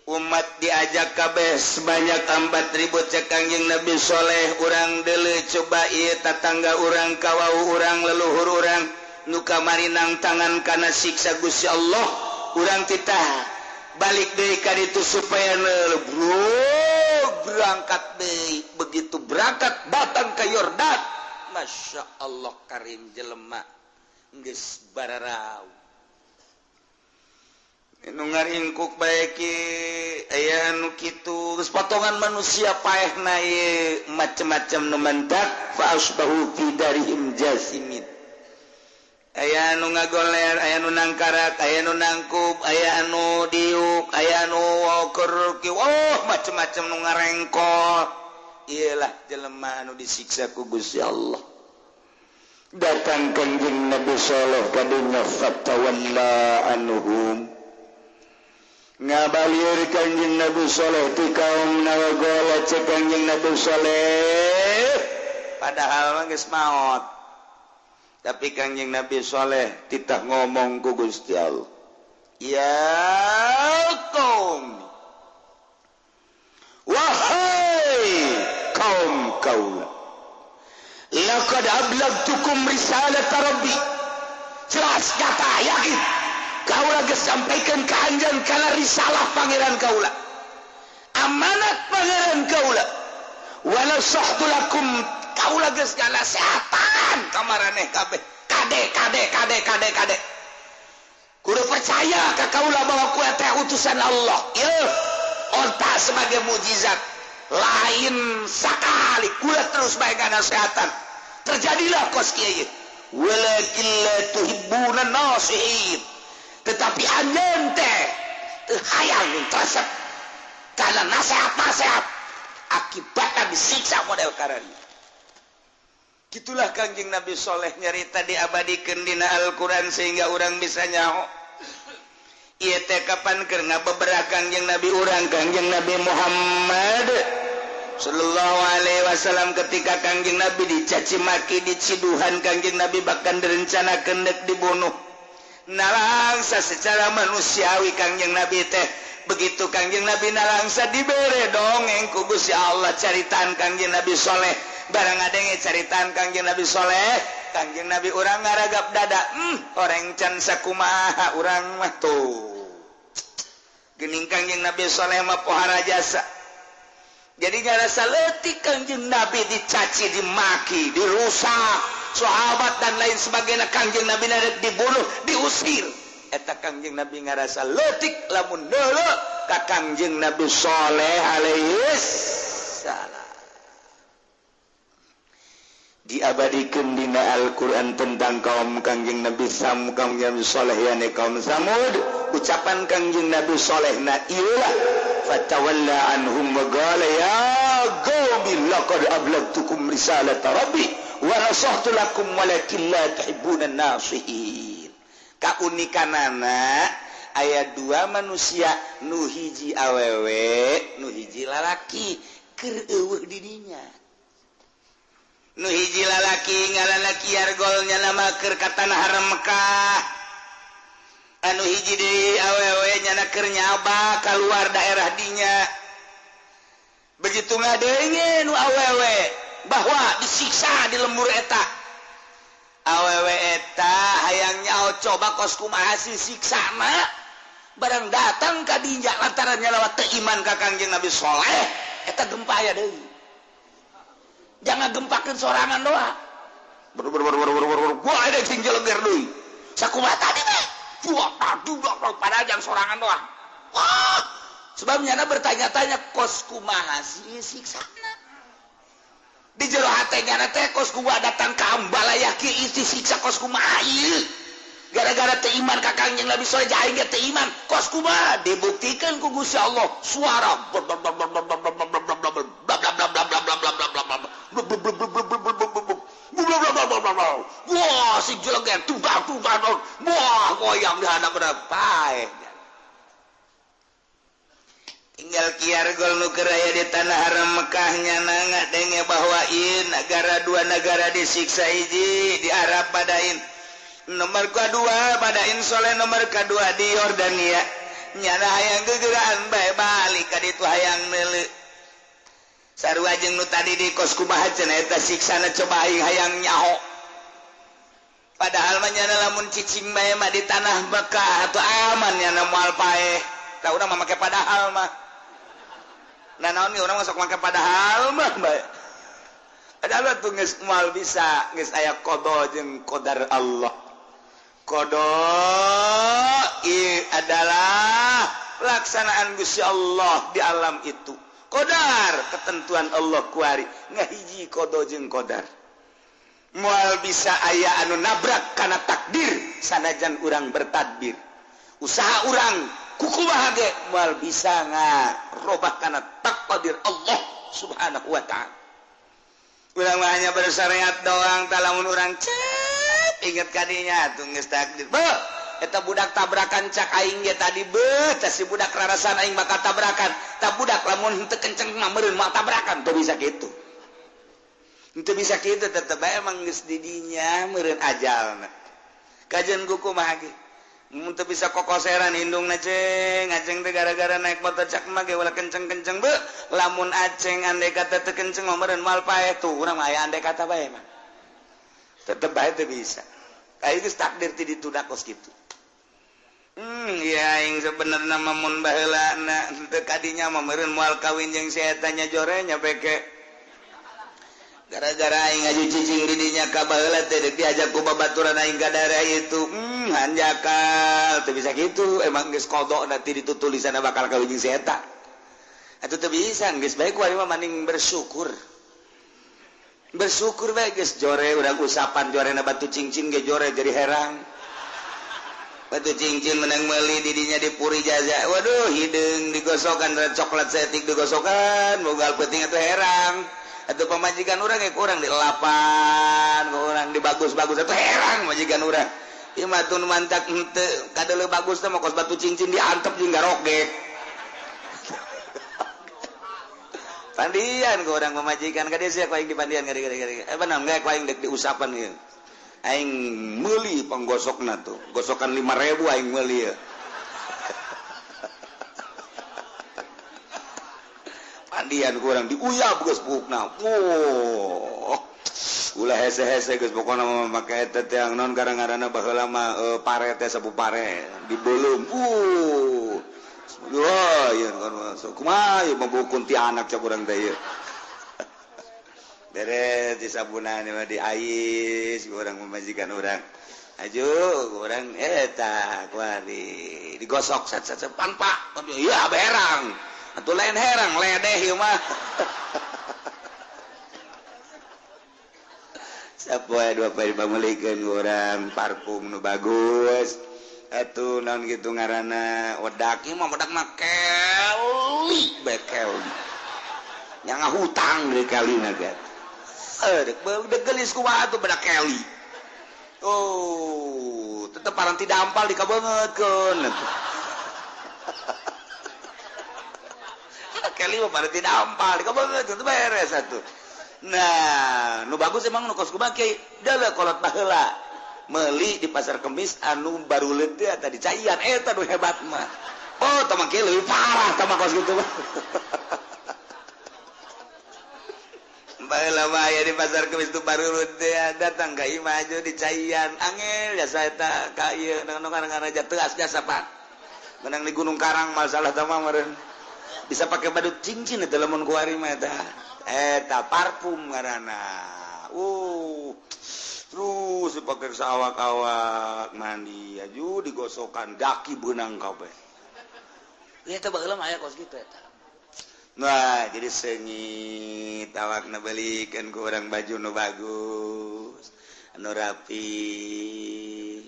Umat diajak kabeh sebanyak 4000 cek Kangjeng Nabi Soleh urang deuleu coba ieu tatangga urang kawau urang leluhur urang nu kamari nang tangan kana siksa Gusti Allah urang titah balik deui ka ditu supaya berangkat deui. Begitu berangkat datang ke Yordan, Masya Allah karim, jelema geus bararau nu ngaringkuk bae aya nu kitu geus potongan manusia paehna ieu macem-macem nu mendak fa asbahu fi darihim jasimin. Aya nu ngagoler, aya nu nangkarat, aya nu nangkub, aya nu diuk, aya nu keur, oh macem-macem nu ngarengkol. Iyalah jelema anu disiksa ku Gusti Allah. Datang Kanjeng Nabi Saleh ka dunya fatawalla anhum, ngabalir Kanjeng Nabi Saleh ti kaum nawagola. Cek Kanjeng Nabi Saleh, padahal mah geus maot, tapi Kanjeng Nabi Saleh titah ngomong ku Gusti Allah, ya kaum, wahai kaum kaula, laqad ablagtukum risalat rabbi. Jelas kata yakin kaula geus sampaikan ka anjeun kana risalah pangeran kaula, amanat pangeran kaula, wala sahtu lakum, kaula geus nganasehatan ka maraneh kabeh. Kade kade kade kade kade kudu percaya ka kaula bahwa ku teh utusan Allah. Ieu onta sebagai mujizat lain sakali kula terus bae nganasehatan, terjadilah kos kieu. Walakin la tuhibbuna nasihin, tetapi anjeun teh teu hayang resep karena nasihat-nasihat, akibatnya disiksa model kararieu. Gitulah Kangjeng Nabi Soleh nyarita diabadikeun dina Al-Qur'an sehingga urang bisa nyaho ieu teh kapan keur ngabeberah Kangjeng Nabi urang, Kangjeng Nabi Muhammad sallallahu alaihi wasallam. Ketika Kangjeng Nabi dicaci maki, diciduhan Kangjeng Nabi, bahkan direncanakeun dek dibunuh, nalangsa secara manusiawi Kangjeng Nabi teh. Begitu Kangjeng Nabi nalangsa dibere dongeng ku Gusti Allah caritaan Kangjeng Nabi Soleh. Barang ngadenge caritaan Kangjeng Nabi Soleh, Kangjeng Nabi urang ngaragap dada, orang can sakumaha urang mah tuh geuning Kangjeng Nabi Soleh mah pohara jasa. Jadi ngarasa leutik Kangjeng Nabi dicaci, dimaki, dirusak sahabat dan lain sebagainya, Kangjeng Nabi narek dibunuh, diusir. Eta Kangjeng Nabi ngarasa leutik lamun deuleu ka Kangjeng Nabi Soleh alaihi salam. Diabadikeun dina Al-Qur'an tentang kaum Kangjeng Nabi Sam, Kangjeng Nabi Soleh yani kaum Samud. Ucapan Kangjeng Nabi Soleh na ieulah fatawalla anhum wa qala ya qaumi laqad ablagtukum risalata rabbi wa nasahtu lakum walakin la tuhibbuna nasihin. Kaunikanana aya dua manusia, nu hiji awewe nu hiji lalaki, keur eueuh didinya. Nu hiji lalaki ngaranna Kiargol, nyana keur ka tanah haram Mekah. Anu hiji deui awewe, nyana keur nyaba keluar daerah dinya. Begitu ngadenge nu awewe bahwa disiksa di lembur eta, awewe eta hayang nyaho coba kos kumaha sih siksana. Barang datang ka dinya lantaran nyalawa teu iman ka Kangjeng Nabi Soleh, eta gempa aya deui. Jangan gempakeun sorangan doa. Ber ber ber ber ber ber gua ada sing jeleger deui. Sakumaha tadi teh? Wah, aduh, padahal jangan sorangan doa. Wah, sebabnya na bertanya-tanya kos kumaha sih siksana. Di jero hate nyana teh kos kumaha datang ka ambalaya kieu isi siksa kos kumaha ieu. Gara-gara teu iman ka Kangjeng Nabi Soleh, aing ge teu iman. Kos kumaha dibuktikan ku Gusti Allah suara bla bla bla bla bla bla bla bla bla bla bla bla bla bla bla bla bla bla bla. Wah, si jeleger tunggal tunggal. Wah, goyang di hadap paeh. Tinggal kiar gol nu keur aya di tanah haram Mekah nyana ngadenge bahwa ieu negara dua negara disiksa hiji di Arab Badain. Nomor kedua Badain Soleh, nomor kedua di Yordania. Nyana hayang gegeraan bae balik ka ditu hayang neuleu. Sarua jeung nu tadi di kos kumaha cenah eta siksana coba aing hayang nyaho. Padahal mah nyana lamun cicing bae mah di tanah Mekah atuh aman nyana moal paeh. Tah urang mah make padahal mah. Nah naon ge urang mah sok make padahal mah bae. Padahal tuh geus moal bisa, geus aya qada jeung qadar Allah. Qada ieu adalah pelaksanaan Gusti Allah di alam itu. Qadar ketentuan Allah kuari ngahiji qada jeung qadar. Moal bisa aya anu nabrak kana takdir sanajan urang bertadbir. Usaha urang kukumaha ge moal bisa ngarobah kana takdir Allah Subhanahu wa ta'ala. Urang mah hanya bersyariat doang, tah lamun urang cep inget kadinya atuh geus takdir. Beuh, eta budak tabrakan cak aing ge tadi beuh, tah si budak rarasan aing bakal tabrakan. Tah budak lamun henteu kenceng mah meureun moal tabrakan, teu bisa kitu. Henteu bisa kitu tetep bae emang geus di dinya meureun ajalna. Kajeun kumaha ge? Mun teu bisa kokoseran indungna ceng, aceng teh gara-gara naik motor cak mah ge ulah kenceng-kenceng beuh, lamun aceng andai kata teu kenceng mah meureun moal paeh tuh urang mah aya andai kata bae mah. Tetep bae teu bisa. Aing geus takdir ti ditu da kos kitu. Ya aing sebenarna mah mun baheulana teu kadinya mah meureun moal kawin jeung si eta nya jore nya peke. Gara-gara aing ngaju cicing di dinya ka baheula teh deuk diajak ku babaturan aing ka daerah itu. Hanjakal teu bisa kitu, emang geus kodok nanti ditu tulisanna bakal kawin jeung si eta. Atuh teu bisa geus bae ku aing mah maning bersyukur. Bersyukur bae geus jore urang usapan jorena batu cincin ge jore jadi herang. Batu cincin menang meuli di dinya di puri jaza. Waduh, hideung digosokan coklat setik digosokan, mogal peuting atuh herang. Atau pemajikan orang ya kurang di lapan, kurang di bagus-bagus atau herang majikan orang. Ieu mah tun mantak henteu kadeuleu bagus teh mah kos batu cincin diantep jeung garogek. Pandian ku urang pemajikan ka dieu sia ku aing dipandian gade-gade. Eh benar ge ku aing deuk diusapan ieu. Aing meuli panggosokna tuh, gosokan 5.000 aing meuli ieu. Pandian kurang diuyap geus buukna. Wah. Ulah hese-hese geus pokona mah make eta teh naon gara-garana baheula mah pare teh sapu pare dibeuleum. Wah, ieu kan masuk. Kumaha ieu mah buku ti anak cak urang teh ieu. Beres disabunan mah diais urang pamajikan urang. Aju urang eta kuari digosok sat-sat panpak. Iya berang. Atuh lain herang ledeh ieu mah. Sapoe dua poe dipameulikeun urang parfum nu bagus. Atuh naon kitu ngaranna wedak ieu mah wedak mah keli bae keli. Nya ngahutang deui kalina ge. Deuk deuk geulis kumaha atuh bedak keli. Oh, tetep paranti dampal dikabeungeutkeun atuh. Kali mah pada tidak ampal, dikabeungeut itu beres atuh. Nah, nu bagus emang nu kos kumaha kiai, deuleu kolot baheula. Meuli di pasar Kemis anu baruleut teh eta dicaian eta nu hebat mah. Oh, tah mah kieu leuwih parah tah mah kos kitu mah. Baheula mah aya di pasar Kemis tu baruleut teh datang ka imah aju dicaian angel jasa eta ka ieu nu ngaranna teuas jasa Pak. Menang di Gunung Karang masalah tah mah meureun. Bisa pakai badut cincin eta lamun kuari mah eta. Eta parfum ngaranna. Terus dipakai sawak-awak mandi aju digosokan daki beunang kabeh. Ieu teh baheula mah aya kos kitu eta. Nah, jadi seungit awakna beulikeun ku urang baju nu bagus, anu rapi.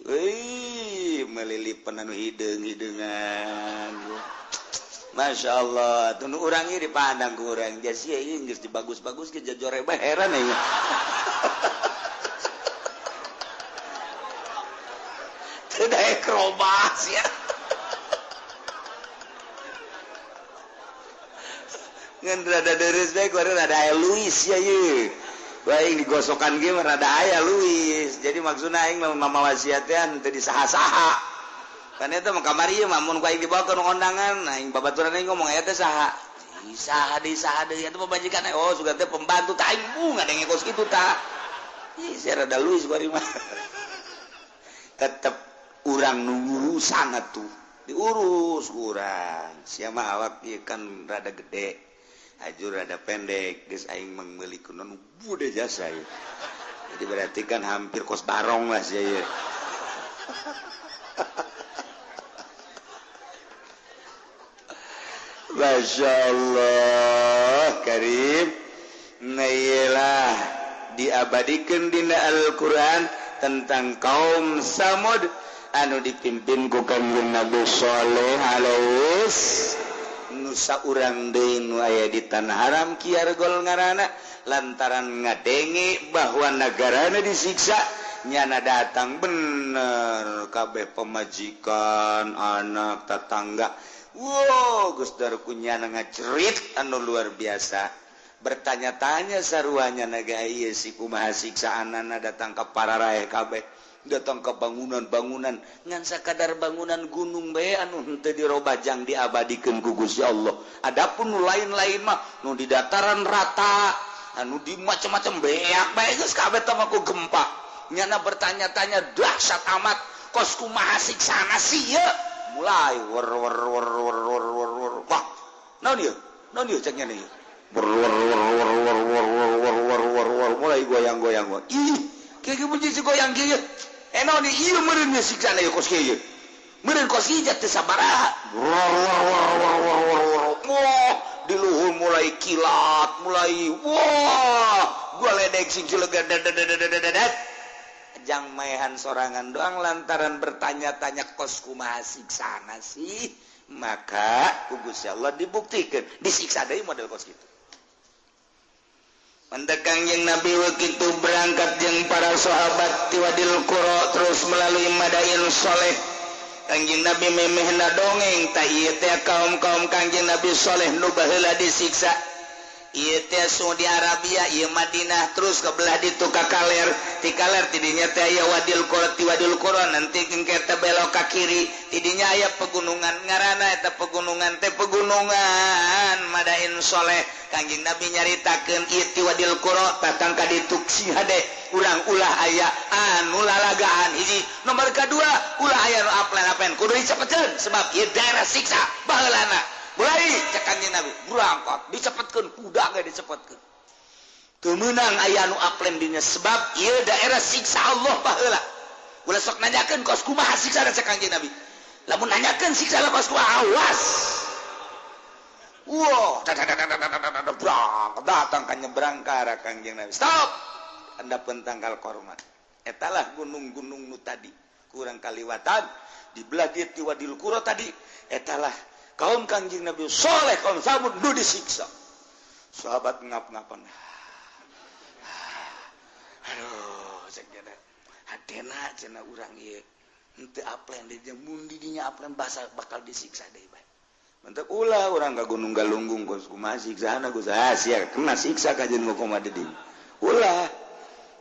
Euy, melilipan anu hideung-hideungan. Masya Allah, tuh urang ieu dipandang ku urang jasi ieu geus dibagus-bagus ke jajore bae heran aing. ieu daek robah sia. Ngan rada deres bae kuari rada aya Luis ya ieu. Baik digosokan ge mah rada aya Luis. Jadi maksudna aing mah mama wasiat teh henteu disaha-saha. Kan eta mah kamari ieu mah mun ku aing dibawa ke undangan, aing babaturan aing ngomong aya teh saha. Saha deui saha deui eta pamajikan oh sugan teh pembantu tah aing bunga ngadenge kos kitu tah. Ih sia rada Luis kuari mah. Tetep urang nu ngurusan atuh. Diurus urang. Sia mah awak ieu kan rada gede. Ajur rada pendek geus aing meuli kunon bude jasa ieu. Jadi berarti kan hampir kos barong lah sia ieu. Masya Allah Karim. Nah iyalah diabadikan dina Al-Quran tentang kaum Samud anu dipimpin ku Kangjeng Nabi Shaleh alaihi nusa urang deui nu aya di tanah haram Kiargol ngaranna lantaran ngadenge bahwa nagarana disiksa nyana datang bener kabeh pemajikan anak tetangga. Wow geus darku nyana ngacerit anu luar biasa bertanya-tanya saruanya naga ieu si kumaha siksaanana datang ka para raeh kabeh datang ke bangunan-bangunan ngan sakadar bangunan gunung bae anu henteu dirobajang diabadikeun ku Gusti Allah. Adapun nu lain-lain mah nu di dataran rata anu di macam-macam beak bae geus kabeh teh mah ku gempa. Nyana bertanya-tanya dahsyat amat kos kumaha siksana sieun mulai wer wer wer wer wer wer wer wah naon ieu naon ieu cek nya ieu wer wer wer wer wer wer wer wer wer wer mulai goyang-goyang ih kieu bunyi si goyang kieu naon ieu meureun siksana ieu kos kieu meureun kos ieu teh sabaraha wah di luhur mulai kilat mulai wah gua ledek sing cilegan jang maehan sorangan doang lantaran bertanya-tanya kos kumaha siksana sih maka ku Gusti Allah dibuktikan disiksa deui model kos kitu. Mentekang yang Nabi wakitu berangkat jeung para sahabat tiwadil Qura terus melalui Madain Soleh. Kangjeng Nabi memehna dongeng tah ieu teh kaum-kaum Kangjeng Nabi Soleh nu baheula disiksa. Ieu teh Saudi Arabia, ieu Madinah terus ke belah ditu ka kaler, ti kaler tidinya teh aya Wadil Qura, ti Wadil Qura nanti engke teh belok ka kiri, tidinya aya pegunungan ngaranna eta pegunungan teh pegunungan Madain Soleh. Kangjeng Nabi nyaritakeun ieu ti Wadil Qura datang ka ditu si hade urang ulah aya anu lalagaan hiji nomor kadua ulah aya nu aplen-aplen kudu dicepetkeun sebab ieu daerah siksa baheulana. Mulai cek Kangjeng Nabi berangkat dicepetkeun kuda ge dicepetkeun teu meunang aya anu aplen dinya sebab ieu daerah siksa Allah baheula. Ulah sok nanyakeun kos kumaha siksa cek Kangjeng Nabi lamun nanyakeun siksa kos kumaha awas. Wah, datang ka nyebrang ka arah Kangjeng Nabi. Stop. Anda pentangkal korma. Etalah gunung-gunung nu tadi kurang kaliwatan di belah dieu ti Wadil Qura tadi. Etalah kaum Kangjeng Nabi Soleh kaum Samud nu disiksa. Sahabat ngap-ngapan. Aduh, cek nya hadena cenah urang ieu. Henteu aplen di mun di dinya aplen basa bakal disiksa deui bae. Mentek ulah urang ka Gunung Galunggung kos kumaha siksana Gus sia kena siksa kajeun kumaha di dieu. Ulah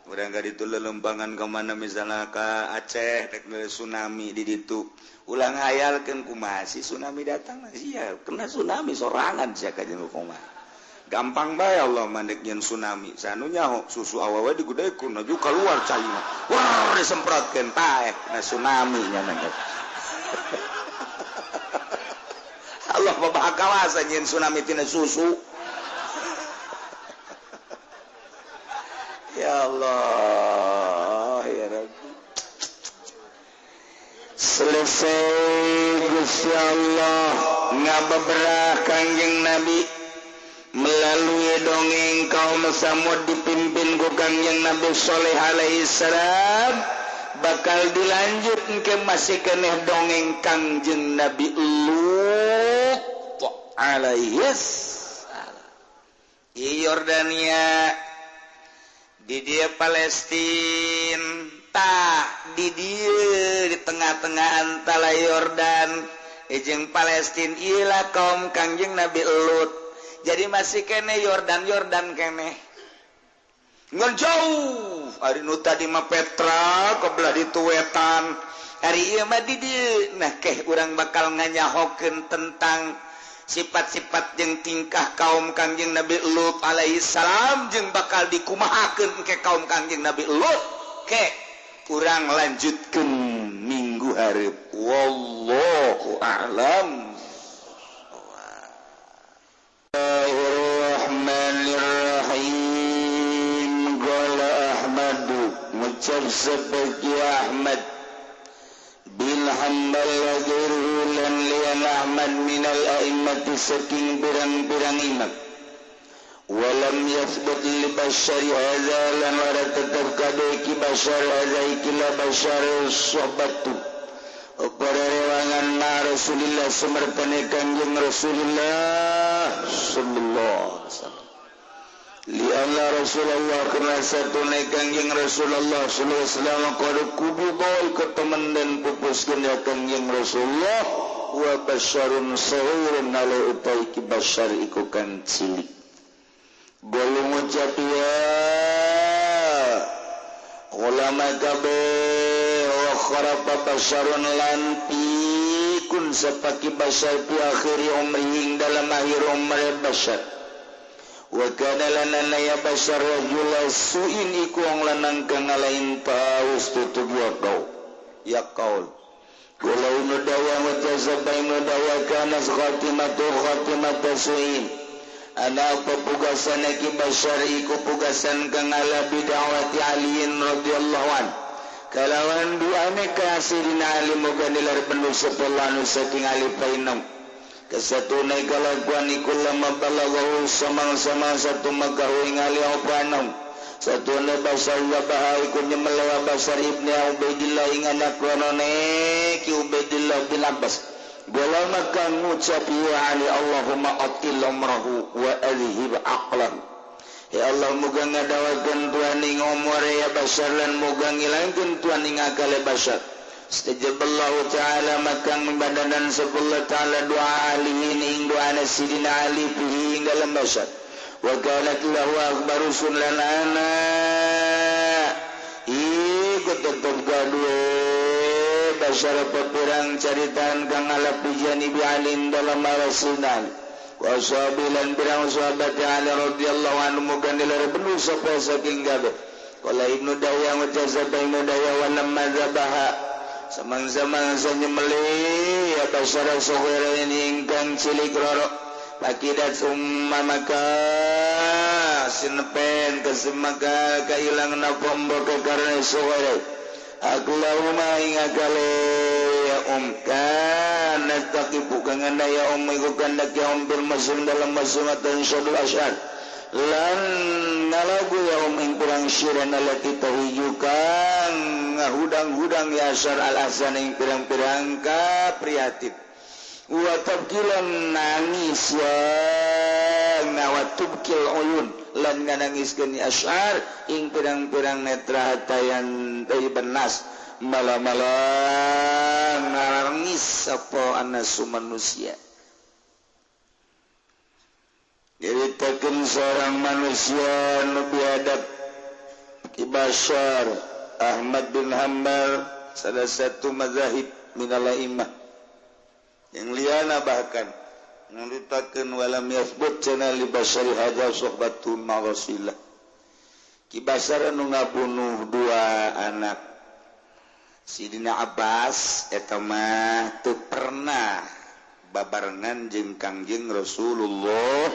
urang ka ditu lelempangan ka mana misalnya ka Aceh rek tsunami di ditu. Ulah ngayalkeun kumaha si tsunami datang sia kena tsunami sorangan sia kajeun kumaha. Gampang bae Allah mandek nyeun tsunami. Sanu nyaho susu awewe digudekeun aju kaluar caina. Wah disemprotkeun taeh kena tsunami nya nangis. Allah babaha kawasa nyeun tsunami tina susu. Ya Allah, ya Rabbi. Selesai Gusti Allah ngabeberah Kangjeng Nabi melalui dongeng kaum Samud dipimpin ku Kangjeng Nabi Shaleh alaihi salam bakal dilanjut ke masih keneh dongeng Kangjeng Nabi Lut alaihi salam. Di Yordania, di dia Palestina, Tah di dieu di tengah-tengah antara Yordan jeung Palestina ilah kaum Kangjeng Nabi Lut. Jadi masih kene Yordan Yordan kene. Ngan jauh ari nu tadi mah Petra kebelah ditu wetan. Ari ieu mah di dieu. Nah keh urang bakal nganyahokeun tentang sifat-sifat jeung tingkah kaum Kangjeng Nabi Lut alaihi salam jeung bakal dikumahakeun ke kaum Kangjeng Nabi Lut. Ke kurang lanjutkan minggu hareup. Wallahu a'lam. Bismillahirrahmanirrahim. Qala Ahmadu ngucap seperti Ahmad bin Hanbal wa ghairuhu lan liyan Ahmad minal a'immati saking pirang-pirang imam. Walam yathbut li bashari hadza lan ora tetep kabeh ki bashar hadza iki la bashar sohbatu para rewangan ma Rasulillah sumertane Kangjeng Rasulullah sallallahu alaihi wasallam. Li anna Rasulullah kana satune Kangjeng Rasulullah sallallahu alaihi wasallam qad kubida ketemen dan pupuskeun ya Kangjeng Rasulullah wa basharun saghirun ala utai ki bashar iku kan cilik. Golong ngucap ya ulama kabeh wa kharafa basharun lan pikun sapaki bashar fi akhiri umrihi dalam akhir umur bashar. Wa kana lana ya bashar rajula suin iku wong lanang kang ngalain paus tutug ya kau ya kaul. Walau nudawa wa tazabai nudawa kana khatimatu khatimatu suin. Ana pepugasan ki bashar iku pugasan kang ala bid'awati aliin radhiyallahu an. Kalawan duane ka Sayyidina Ali moga nilar penuh sepuluh saking Ali painong. Kesatune kalakuan iku lama balaghahu samang-samang satu makahu ing Ali opanong. Satune bashar wa baha iku nyemelewa Bashar ibni Ubaidillah ing anak wanone ki Ubaidillah bin Abbas. Bola maka ngucap ya Ali Allahumma atil umrahu wa adhib aqlahu. Ya Allah muga ngadawakeun tuan ing umure ya Bashar lan muga ngilangkeun tuan ing akale Bashar. Istajaballahu ta'ala maka ngibadanan sepuluh ta'ala doa Ali ing doa Sidina Ali fihi ing dalem Bashar. Wa kanat lahu akbaru sunan ana iku tetep gaduh Bashar pepirang caritaan kang ala pijani bi alin dalam rasulan wa sahabilan pirang sahabat Ali radhiyallahu anhu muga nilar benuh sapa saking gabe. Qala Ibnu Dawya wa jazaba Ibnu Dawya wa lamma zabaha samang-samang sanyemeli ya Bashar saghira ingkang cilik roro pakidat summa maka sinepen kesemaka kailang napa mbok karena saghira Allahumma ing akale ya kana taqibu kang ya iku kandak ya bil masum dalam masumatan syadul asyad lan nalagu ya ing pirang syiran alati tahiju kang ngahudang-hudang ya asyar al ahsan ing pirang-pirang kaprihatin wa tabkilan nangis ya wa tubkil uyun lan nganangiskeun asyar ing pirang-pirang netra hatayan dari benas mala-mala nangis sapa anasu manusia. Nyaritakeun seorang manusia nu biadab Ki Bashar Ahmad bin Hanbal salah satu mazahib minal a'immah yang liana bahkan nyaritakeun walam yathbut cenah li Bashari hadza suhbatun ma Rasulillah. Ki Bashar anu ngabunuh dua anak Sidina Abbas eta mah teu pernah babarengan jeung Kangjeng Rasulullah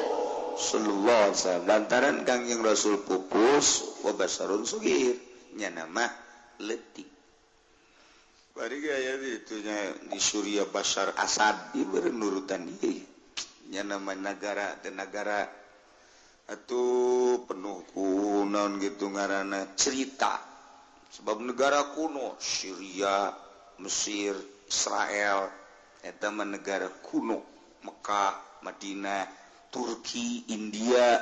sallallahu alaihi wasallam lantaran Kangjeng Rasul pupus wa basarun sugir nya mah leutik. Bari gaya ditu nya di Suriah Bashar Asad ieu nurutan ieu nya nama nagara teh nagara atuh penuh ku naon gitu ngaranna cerita sebab negara kuno Syria, Mesir, Israel eta mah negara kuno Mekah, Madinah, Turki, India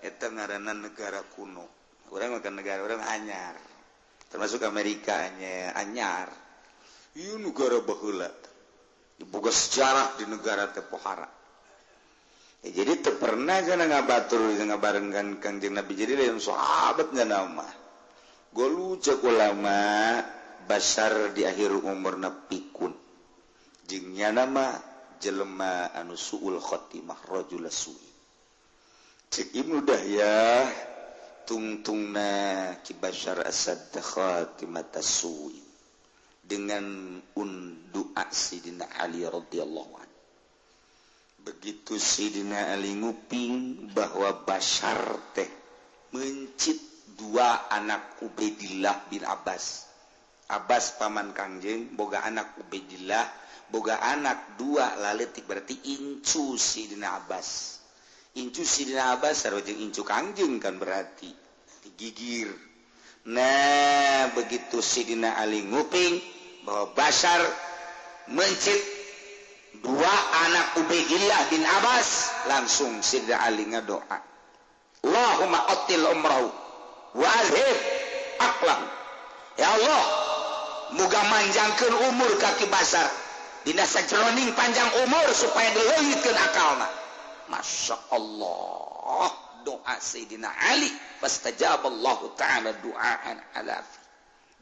eta ngaranna negara kuno. Urang mah negara urang anyar. Termasuk Amerika nya anyar. Ieu negara baheula. Diboga sejarah di negara teh pohara. Ya, jadi teu pernah cenah ngabatur ngabarengkan Kangjeng Nabi jadi lain sahabat nya mah. Golu cek ulama Basar di akhir umurna pikun. Jeung nyana mah jelema anu suul khotimah rajul su'i. Cek Ibnu Dahyah tungtungna Ki Bashar Asad khatimata su'i dengan undu'a Sidina Ali radhiyallahu anhu. Begitu Sidina Ali nguping bahwa Bashar teh mencit dua anak Ubaidillah bin Abbas. Abbas paman Kangjeng boga anak Ubaidillah, boga anak dua laletik berarti incu Sidina Abbas. Incu Sidina Abbas sarua jeung incu Kangjeng kan berarti digigir. Nah, begitu Sidina Ali nguping bahwa Bashar mencit dua anak Ubaidillah bin Abbas, langsung Sidina Ali ngadoa, Allahumma atil umrahu wa azhib aqlahu. Ya Allah, muga manjangkeun umur ka Ki Bashar dina sajeroning panjang umur supaya dileungitkeun akalna. Masya Allah, doa Sayyidina Ali fastajaballahu ta'ala du'aan ala fi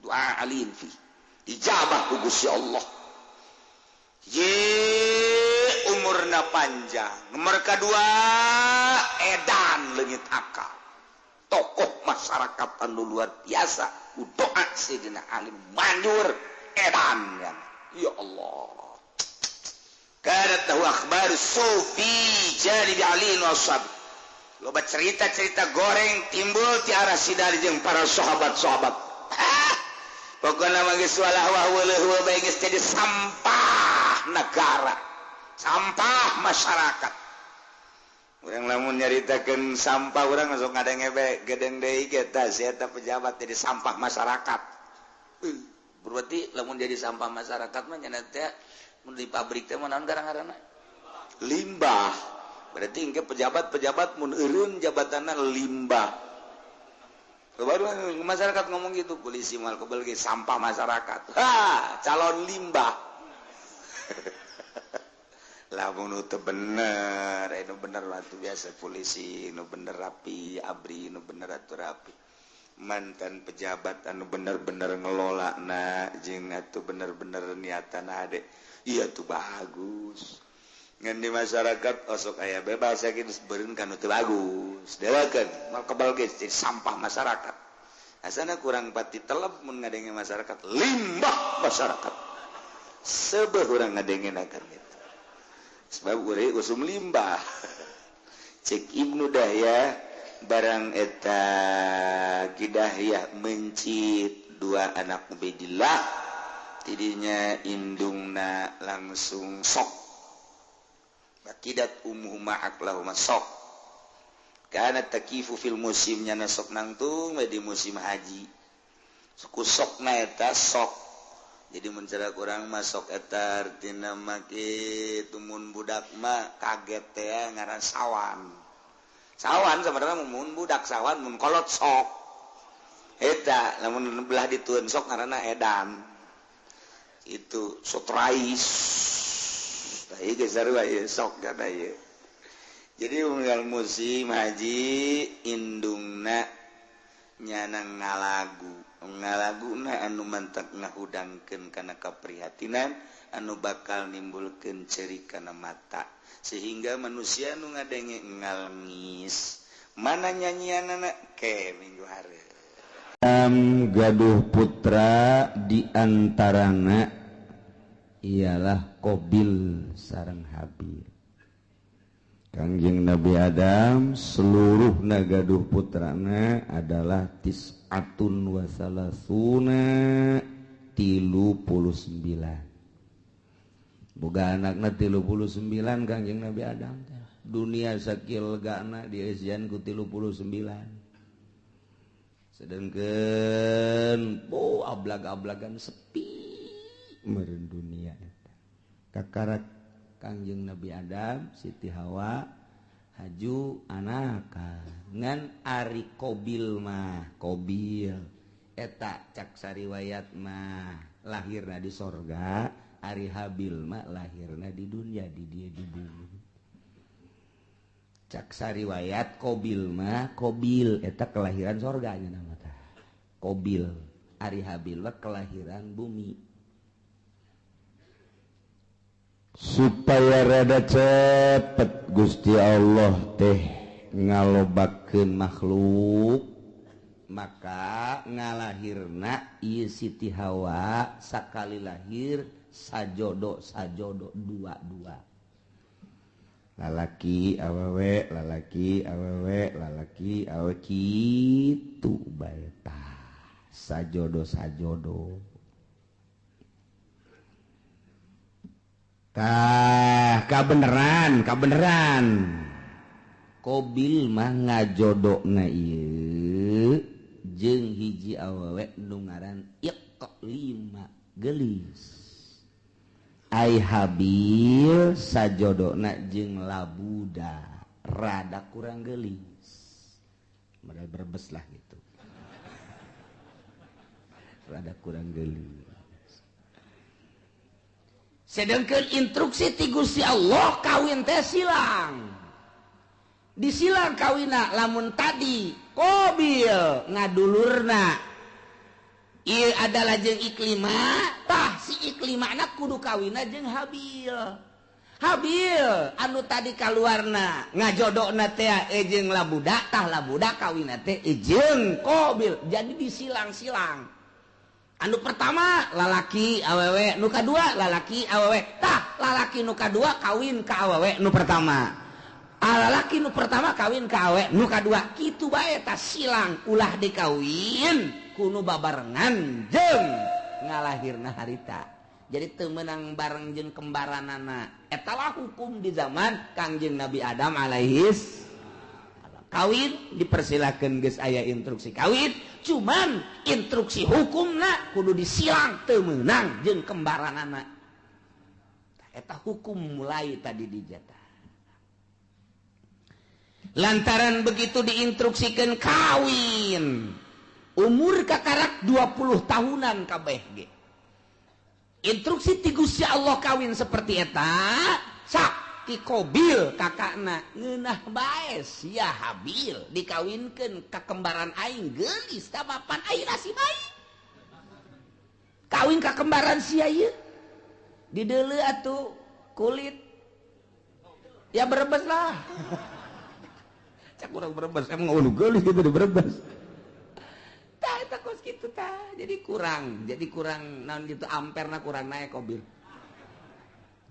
doa aliin fi ijabah ku Gusti Allah. Ye umurna panjang, nomor kedua edan leungit akal, tokoh masyarakat anu luar biasa, doa Sayyidina Ali manjur edan ya. Ya Allah. Kanat lahu akhbar sufi janibi Ali wa ashab. Loba cerita-cerita goreng timbul ti arah sidari jeung para sahabat-sahabat. Pokona mah geus walah wah weuleuh bae geus jadi sampah negara, sampah masyarakat. Urang lamun nyaritakeun sampah urang masuk ngadenge bae gedeng deui ge tah si eta pejabat jadi sampah masyarakat. Berarti lamun jadi sampah masyarakat mah nya teh mun di pabrik teh naon garang-garangna? Limbah. Berarti engke pejabat-pejabat mun eureun jabatanna limbah. Baru masyarakat ngomong gitu, polisi mal kebel ge sampah masyarakat. Ha, calon limbah. Lamun teu bener, anu bener atuh biasa polisi, nu bener rapi, abri nu bener atuh rapi. Mantan pejabat anu bener-bener ngelola na jeung atuh bener-bener niatan hade. Iya tuh bagus. Ngan di masyarakat osok aya bebas yakin beureun kan teu bagus. Dewakeun mal kebal ge jadi sampah masyarakat. Asana kurang pati telep mun ngadenge masyarakat, limbah masyarakat. Seubeuh urang ngadenge akan gitu. Sebab urang usum limbah. Cek Ibnu Dahyah barang eta Kidahyah mencit dua anak Ubaidillah tidinya indungna langsung sok. Bakidat ummuhuma aqlahuma sok. Kana takifu fil musim nyana sok nangtung di musim haji. Suku sokna eta sok. Jadi mun cara kurang mah sok eta artina mah kitu mun budak mah kaget teh ngaran sawan. Sawan sebenarnya mun budak sawan mun kolot sok. Eta lamun belah ditueun sok ngaranna edan. Itu sotrais. Tah ieu geus sarua ieu sok kana ieu. Jadi unggal musim haji indungna nyana ngalagu. Ngalaguna anu mantak ngahudangkeun kana kaprihatinan anu bakal nimbulkeun ceri kana mata sehingga manusia nu ngadenge ngalengis mana nyanyianana ke minggu hareup. Gaduh putra di antarana ialah Qabil sareng Habil. Kangjeng Nabi Adam seluruh nagaduh putrana adalah tis'atun wa salasuna 39. Boga anakna 39 Kangjeng Nabi Adam teh. Dunia sakil gana dieusian ku 39. Sedangkan oh ablag-ablagan sepi meureun dunia eta. Kakarak Kangjeng Nabi Adam, Siti Hawa haju anaka ngan ari Qabil mah Qabil Eta cak sariwayat mah lahirna di sorga, ari Habil mah lahirna di dunia, di dia di bumi. Cak sariwayat Kobil mah Kobil eta kelahiran sorga nya nama tah. Kobil, ari Habil mah kelahiran bumi. Supaya rada cepet Gusti Allah teh ngalobakeun makhluk, maka ngalahirna ieu Siti Hawa sakali lahir sajodo sajodo dua-dua, lalaki awewe, lalaki awewe, lalaki awewe, kitu bae tah sajodo sajodo. Tah kabeneran kabeneran Kobil mah ngajodona ieu jeung hiji awewe nu ngaran Iqlima geulis. Ai Habil sajodona jeung Labuda rada kurang geulis. Modal Brebes lah gitu. Rada kurang geulis. Sedangkan instruksi ti Gusti Allah kawin teh silang. Disilang kawina lamun tadi Kobil ngadulurna ieu adalah jeung Iklima, tah si Iklimana kudu kawina jeung Habil. Habil anu tadi kaluarna ngajodokna teh jeung Labuda, tah Labuda kawina teh jeung Kobil. Jadi disilang-silang. Anu pertama lalaki awewe, nu kadua lalaki awewe, tah lalaki nu kadua kawin ka awewe nu pertama. Lalaki nu pertama kawin ka awewe nu kadua, kitu bae tah silang ulah dikawin kuno babarengan jeung ngalahirna harita. Jadi teu meunang bareng jeung kembaranana. Eta lah hukum di zaman Kangjeng Nabi Adam alaihis. Kawin dipersilakan geus aya instruksi kawin, cuman instruksi hukumna kudu disilang teu meunang jeung kembaranana. Eta hukum mulai tadi dijatah. Lantaran begitu diinstruksikan kawin, umur kakarak 20 tahunan kabeh ge. Instruksi ti Gusti Allah kawin seperti eta, sak ti Kobil kakakna ngeunah bae sia Habil dikawinkeun ka kembaran aing geulis tah papan aing si bae. Kawin ka kembaran sia ieu. Dideuleu atuh kulit. Ya Brebes lah. Cak urang Brebes emang ulu geulis gitu di Brebes. Tah eta kos kitu tah. Jadi kurang naon gitu amperna kurang naik Kobil.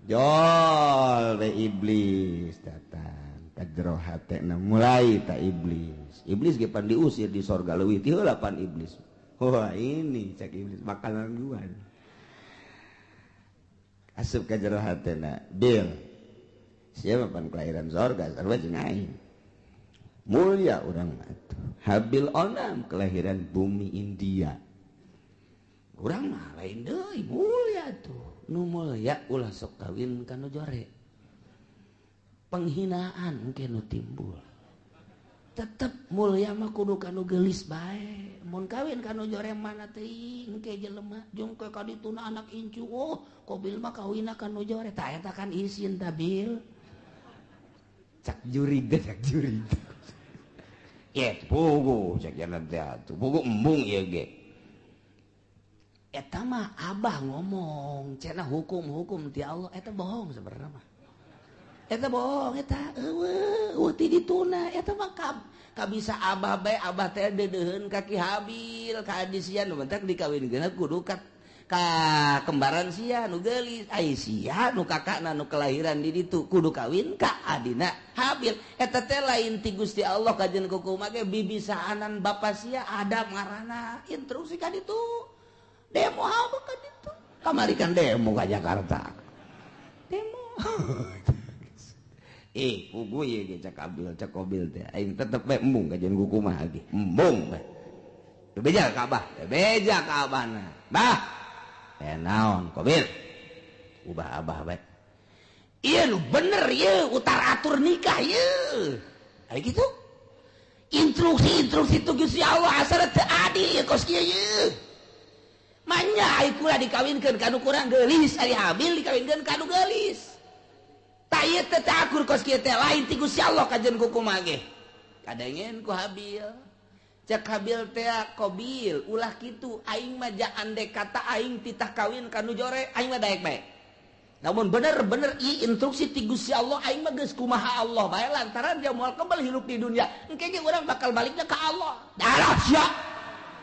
Jol we iblis datang ka jero hatena mulai ta iblis. Iblis ge pan diusir di sorga leuwih ti heula pan iblis. Wah ini cak iblis makanan gua. Asup ka jero hatena, Bil. Siapa pan kelahiran sorga sarua jeung aing. Mulia urang mah atuh. Habil onam kelahiran bumi India. Urang mah lain deui mulia tuh. Nu mulia ulah sok kawin ka nu jore. Penghinaan engke nu timbul. Tetep mulia mah kudu ka nu geulis bae. Mun kawin ka nu jore mana teuing engke jelema jeung ke ka dituna anak incu. Oh, Kobil mah kawinna ka nu jore. Tah eta kan isin ta Bil. Cak jurig teh cak jurig. Ye, pugu cak jalan teh atuh. Pugu embung ieu ge. Eta mah abah ngomong cenah hukum-hukum ti Allah eta bohong sebenarnya mah. Eta bohong eta eueuh ti dituna eta mah kabisa abah bae abah teh deudeuheun ka Ki Habil ka adi sia nu bentak dikawinkeun kudu ka kembaran sia nu geulis ai sia nu kakakna nu kelahiran di ditu kudu kawin ka adina Habil. Eta teh lain ti Gusti Allah kajen kukumaha ge bibisaanan bapa sia Adam ngaranna instruksi ka ditu. Demo apa kan itu? Kamari kan demo ke Jakarta. Demo. Pugu ieu ge cak Abil, cak Kobil teh. Aing tetep bae embung kajian kukumaha ge. Embung bae. Bebeja ka Abah, bebeja ka Abahna. Bah. Naon Kobil? Ubah Abah bae. Ieu nu bener ieu utar atur nikah ieu. Ari kitu. Instruksi-instruksi itu Gusti Allah asal teu adil kos kieu ye. Manya ai kula dikawinkeun ka nu kurang geulis, ari Habil dikawinkeun ka nu geulis. Tak ieu teh teu akur kos kieu teh lain ti Gusti Allah kajen kukumaha ge. Kadengen ku Habil. Cek Habil teh Qabil ulah kitu aing mah ja andek kata aing titah kawin ka nu jore aing mah daek bae. Namun bener-bener i instruksi ti Gusti Allah aing mah geus kumaha Allah bae lantaran dia moal kebal hirup di dunia. Engke ge urang bakal baliknya ka Allah. Darah sia.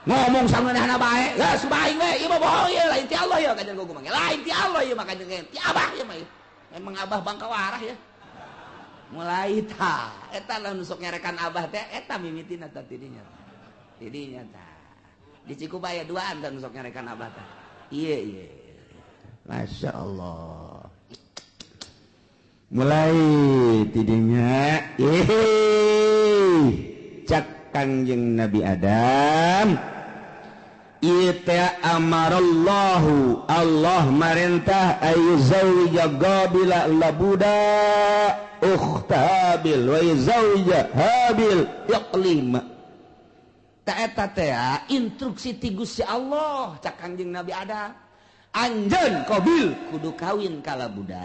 Ngomong sangeunahna bae. Geus aing we ieu mah bohong ieu lain ti Allah ieu kajen kumaha. Lain ti Allah ieu mah kajen ti abah ieu mah. Memang abah bangka warah ya. Mulai ta eta lamun sok nyarekan abah teh eta mimitina tah tidinya. Tidinya tah. Di Cikubaya duaan tah nu sok nyarekan abah teh. Ieu ieu. Masya Allah. Mulai tidinya cak Kangjeng Nabi Adam ita amarallahu Allah marentah ayu zawija Qabila labuda ukhta Habil wa yuzawija Habil Iqlima. Ta eta teh instruksi ti Gusti Allah cak Kangjeng Nabi Adam. Anjeun Qabil kudu kawin ka labuda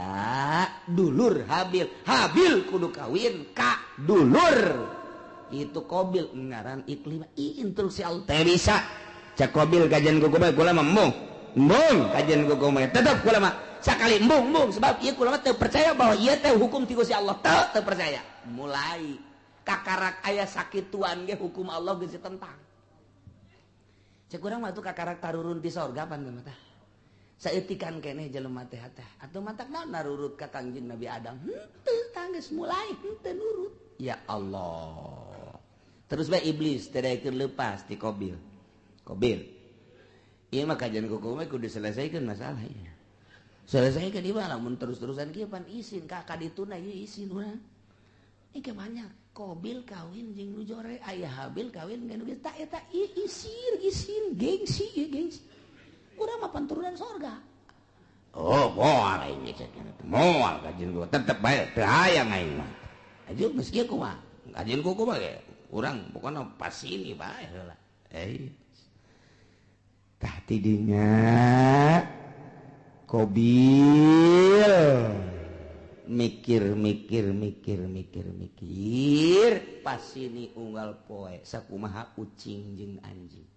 dulur Habil, Habil kudu kawin ka dulur itu Qabil ngaran Iklimah. Instruksi Allah teh bisa cak Qabil kajian kuku bae kula mah embung embung kajian kuku bae tetep kula mah sakali embung embung sebab ieu kula mah teu percaya bahwa ieu teh hukum ti Gusti Allah teu percaya. Mulai kakarak aya sakituan ge hukum Allah geus ditentang. Cek urang mah tuh kakarak tarurun di sorga pan mah tah. Saeutikan keneh jelema teh teh atuh matak naon narurut ka Kangjeng Nabi Adam henteu tanggeus mulai henteu nurut. Ya Allah. Terus bae iblis teh daekeun leupas ti Qabil. Qabil. Ieu mah kajian kuku mah kudu diselesaikan masalah ieu. Selesaikan ieu mah lamun terus-terusan kieu pan isin ka kadituna ieu isin urang. Ieu banyak Qabil kawin jeung nu jore aya Habil kawin jeung nu geus ta eta ieu isin isin gengsi ieu gengsi. Urang mah panturunan sorga. Oh, moal aing cek. Moal kajian gua tetep bae teu hayang aing mah. Aja geus kieu kumaha? Kajian kuku mah ge urang pokona pas ini bae heula. Tah tidinya Qabil mikir mikir mikir mikir mikir pas ini unggal poe sakumaha ucing jeung anjing.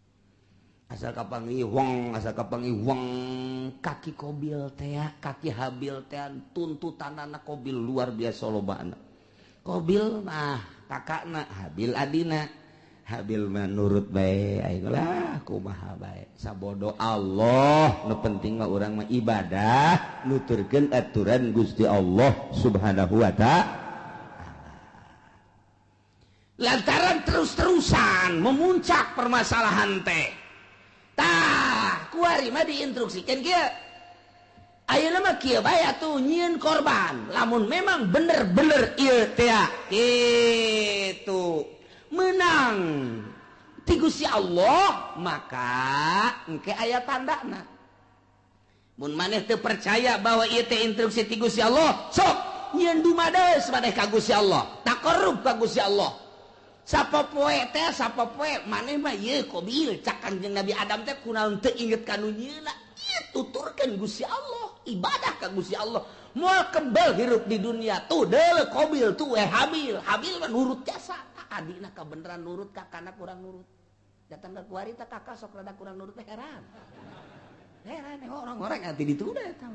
Asal kapangi wong, asal kapangi wong kaki Qabil teh, kaki Habil teh tuntutanana Qabil luar biasa lobana. Qabil mah kakakna, Habil adina. Habil mah nurut bae aing lah kumaha bae. Sabodo Allah, nu penting mah urang mah ibadah, nuturkeun aturan Gusti Allah Subhanahu wa ta'ala. Lantaran terus-terusan memuncak permasalahan teh. Tah, kuari mah diinstruksikan kieu. Ayeuna mah kieu bae atuh nyieun korban. Lamun memang bener-bener ieu teh kitu menang ti Gusti Allah, maka engke aya tandana. Mun maneh teu percaya bahwa ieu teh instruksi ti Gusti Allah, sok nyieun dumades maneh ka Gusti Allah, taqarrub ka Gusti Allah. Sapopoe teh sapopoe maneh mah ieu Qabil cak Kangjeng Nabi Adam teh kunaon teu inget ka nu nyieuna. Ieu tuturkeun Gusti Allah, ibadah ka Gusti Allah. Moal kebel hirup di dunia tuh deuleu Qabil tuh Habil. Habil mah nurut jasa. Adina kabeneran nurut kakana kurang nurut. Datang ke kuari teh kakak sok rada kurang nurut teh heran. Heran orang-orang ati ditunda eta.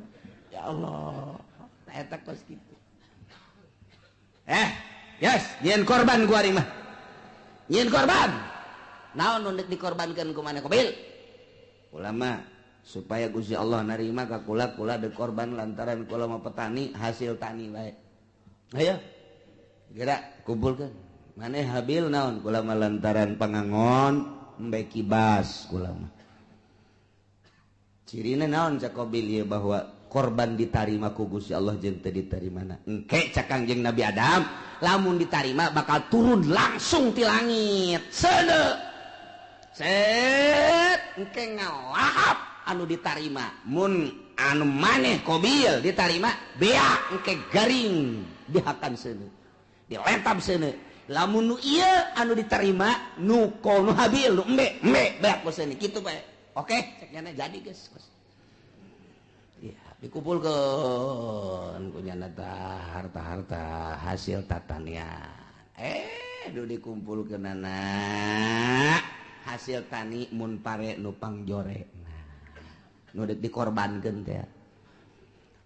Ya Allah, tah eta kos kitu. Yes, nyieun korban kuari mah. Nyieun korban. Naon nu deuk dikorbankeun ku maneh Qabil? Ulama supaya Gusti Allah narima ka kula kula deuk korban lantaran kula mah petani hasil tani bae. Ayo. Geura kumpulkeun. Maneh Habil naon kula mah lantaran pangangon embe kibas kula mah. Cirina naon cak Qabil ieu bahwa korban ditarima ku Gusti Allah jeung teu ditarimana. Engke cak Kangjeng Nabi Adam lamun ditarima bakal turun langsung ti langit. Seuneu. Set engke ngalahap anu ditarima. Mun anu maneh Qabil ditarima beak engke garing dihakan seuneu. Diletap seuneu. Lamun nu ieu anu diterima nu nu Habil nu embe embe beak bosen kitu bae. Oke, cek nyana jadi geus. Ya, dikumpulkeun ku nyana harta-harta hasil tatanian. Nu dikumpulkeunana hasil tani mun pare nu pangjore. Nu deuk dikorbankeun teh.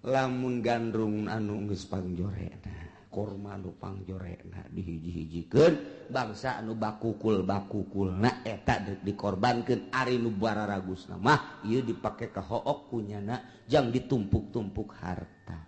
Lamun gandrung anu geus pangjorena, korma nu pangjorena dihiji-hijikeun bangsa anu bakukul-bakukulna eta deuk dikorbankeun ari nu bararagusna mah ieu dipake ka hook kunyana jang ditumpuk-tumpuk harta.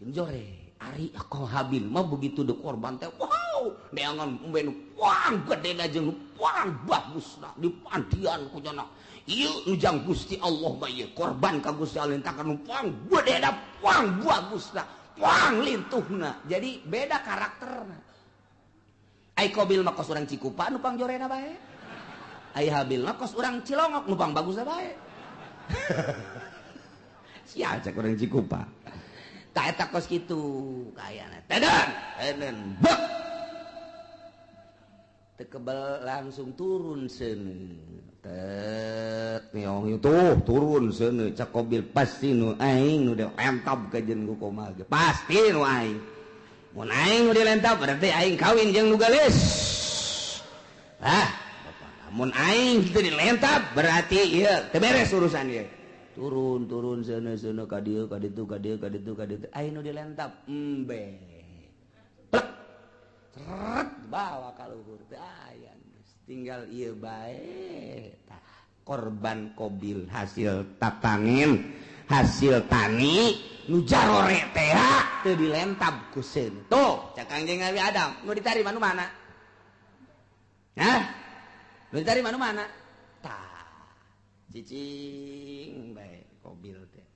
Jeung jore ari Habil mah begitu dikorban teh wow neangan embe nu puang gedena jeung nu puang bagusna dipandian kunyana. Ieu nu jang Gusti Allah mah ieu korban ka Gusti Allah takan nu puang gedena puang bagusna puang lintuhna. Jadi beda karakterna. Ai Qabil mah kos urang Cikupa nu pangjorena bae. Ai Habil mah kos urang Cilongok nu pang bagusna bae. Sia cek urang Cikupa. Tah eta kos kitu kayana. Teden, teden bek. Teu kebel langsung turun seuneu. Tet niong itu turun seuneu cak Qabil pasti nu aing nu dilentab ka jeung ku komal ge. Pasti nu aing. Mun aing nu dilentab berarti aing kawin jeung nu geulis. Ah, mun aing teu dilentab berarti ieu teu beres urusan ieu. Turun turun seuneu seuneu ka dieu ka ditu ka dieu ka ditu ka ditu aing nu dilentab embe. Plek. Seret bawa ka luhur teu aya. Tinggal ieu bae tah korban Qabil hasil tatangin hasil tani nu jarore teh teu dilentab ku seun. Tuh cak Kangjeng Nabi Adam nu ditarima nu mana? Hah? Nu ditarima nu mana? Tah cicing bae Qabil teh.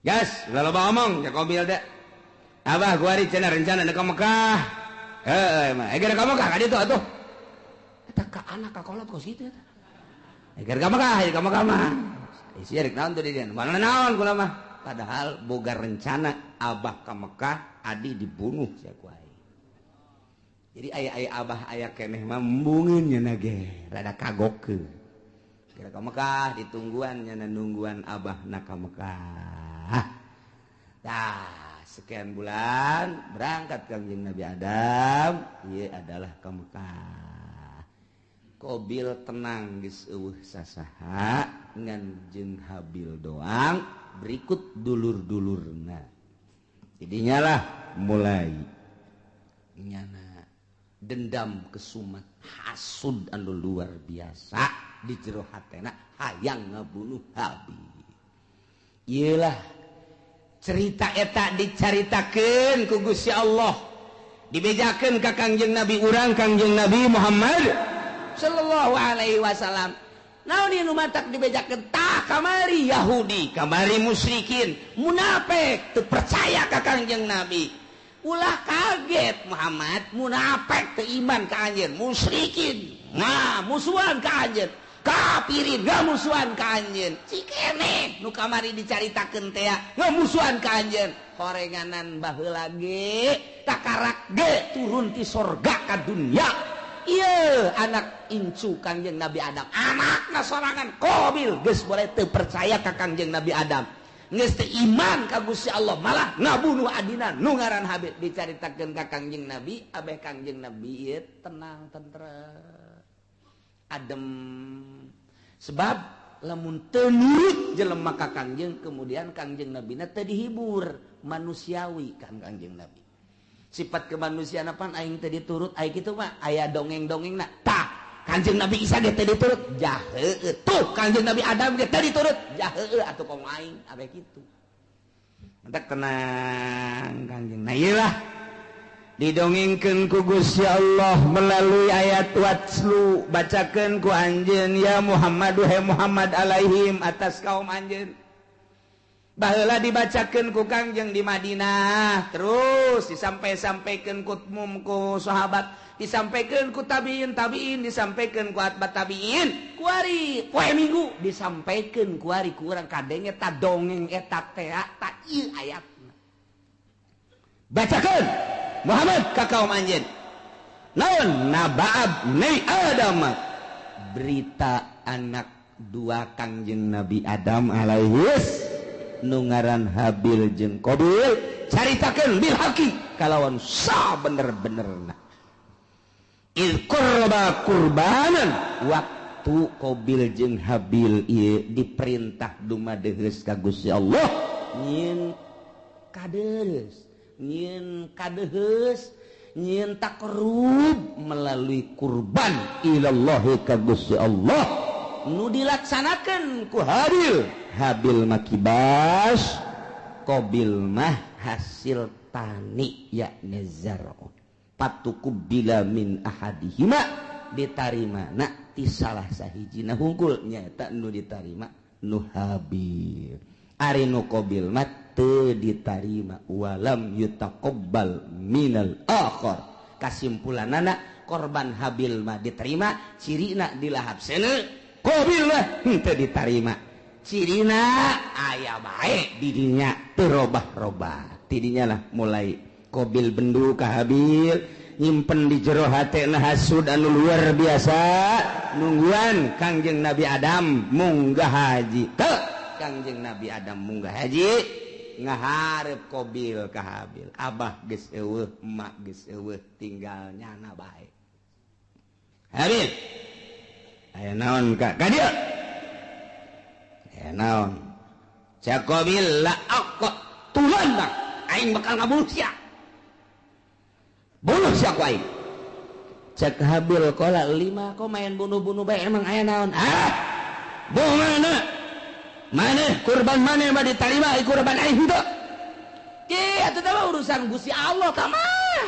Gas, ulah loba omong cak Qabil teh. Abah gua cenah rencana ka Mekah. Heuh mah, geus ka Mekah ka ditu atuh. Eta ka anak ka kolot kos kitu eta. Eger ka Mekah, ka Mekah mah. Isi rek naon tuh di dieu? Mana naon kula mah. Padahal boga rencana abah ka Mekah, adi dibunuh sia ku aing. Jadi aya-aya abah aya keneh mah embungeun nya ge, rada kagokeun. Kira ka Mekah ditungguan nya nungguan abah na ka Mekah. Tah, sekian bulan berangkat Kangjeng Nabi Adam, ieu adalah ka Mekah. Qabil tenang geus eueuh sasaha ngan jeung Habil doang berikut dulur-dulurna. Jadinya lah mulai nyana dendam kesumat hasud anu luar biasa di jero hatena hayang ngabunuh Habil. Ieulah cerita eta dicaritakeun ku Gusti Allah dibejakeun ka Kangjeng Nabi urang Kangjeng Nabi Muhammad sallallahu alaihi wasallam. Naon ieu nu matak dibejakeun tah kamari Yahudi, kamari musyrikin, munafik teu percaya ka Kangjeng Nabi. Ulah kaget Muhammad, munafik teu iman ka anjeun, musyrikin nah musuhan ka anjeun, kafirin ngamusuhan ka anjeun. Cikene nu kamari dicaritakeun teh ngamusuhan ka anjeun. Horenganan baheula ge takarak ge turun ti sorga ka dunya. Iya anak incu Kangjeng Nabi Adam, anakna sorangan Qabil geus boleh teu percaya ka Kangjeng Nabi Adam, geus teu iman ka Gusti Allah, malah ngabunuh adina nu ngaran Habil. Dicaritakeun ka Kangjeng Nabi, abeh Kangjeng Nabi ieu tenang tentrem adem, sebab lamun teu nurut jelema ka Kangjeng, kemudian Kangjeng Nabina teu dihibur manusiawi kan Kangjeng Nabi. Sifat kemanusiaan apaan aing teu diturut aing kitu mah aya dongeng-dongengna. Tah, Kangjeng Nabi Isa ge teu diturut, jaheueuh. Tuh, Kangjeng Nabi Adam ge teu diturut, jaheueuh atuh komo aing abe kitu. Entek tenang Kangjeng. Nah ieu lah didongengkeun ku Gusti Allah melalui ayat watslu, bacakeun ku anjeun ya Muhammad he Muhammad alaihim atas kaum anjeun. Baheula dibacakeun ku Kangjeng di Madinah, terus disampai-sampaikeun ku mum ku sahabat, disampaikeun ku tabiin tabiin, disampaikeun ku atba tabiin, kuari poe Minggu disampaikeun kuari ku urang kadenge ta dongeng eta teh ta ieu ayatna. Bacakeun Muhammad ka kaum anjeun. Naon naba'ab nei Adam, berita anak dua Kangjeng Nabi Adam alaihis nu ngaran Habil jeung Qabil, caritakeun bil haqi kalawan sa bener-benerna. Il qurba kurbanan, waktu Qabil jeung Habil ieu diperintah dumadeheus ka Gusti Allah nyieun kadeus, nyieun kadeheus, nyieun takrub melalui kurban ilallahi ka Gusti Allah nu dilaksanakeun ku Habil. Habil mah kibas, Qabil mah hasil tani yakni zar'un. Patuqubila min ahadihima, ditarima na ti salah sahijina hungkul nyaeta nu ditarima nu Habil. Ari nu Qabil mah teu ditarima, walam yutaqabbal minal akhar. Kasimpulanana korban Habil mah diterima, cirina dilahap seuneu, Qabil mah henteu ditarima. Cirina aya bae di dinya teu robah-robah. Tidinya lah mulai Qabil bendu ka Habil, nyimpen di jero hatena hasud anu luar biasa, nungguan Kangjeng Nabi Adam munggah haji. Teu Kangjeng Nabi Adam munggah haji ngaharep Qabil ka Habil. Abah geus eueuh, emak geus eueuh, tinggal nyana bae. Habil, aya naon ka ka dieu? Aya naon? Cak Qabil la aqtulanna, aing bakal ngabunuh sia. Bunuh sia ku aing. Cak Habil qala lima kok main bunuh-bunuh bae, emang aya naon? Ah, bunuh mana? Maneh kurban maneh mah ditarima, kurban aing henteu. Ki atuh teh urusan Gusti Allah tah mah.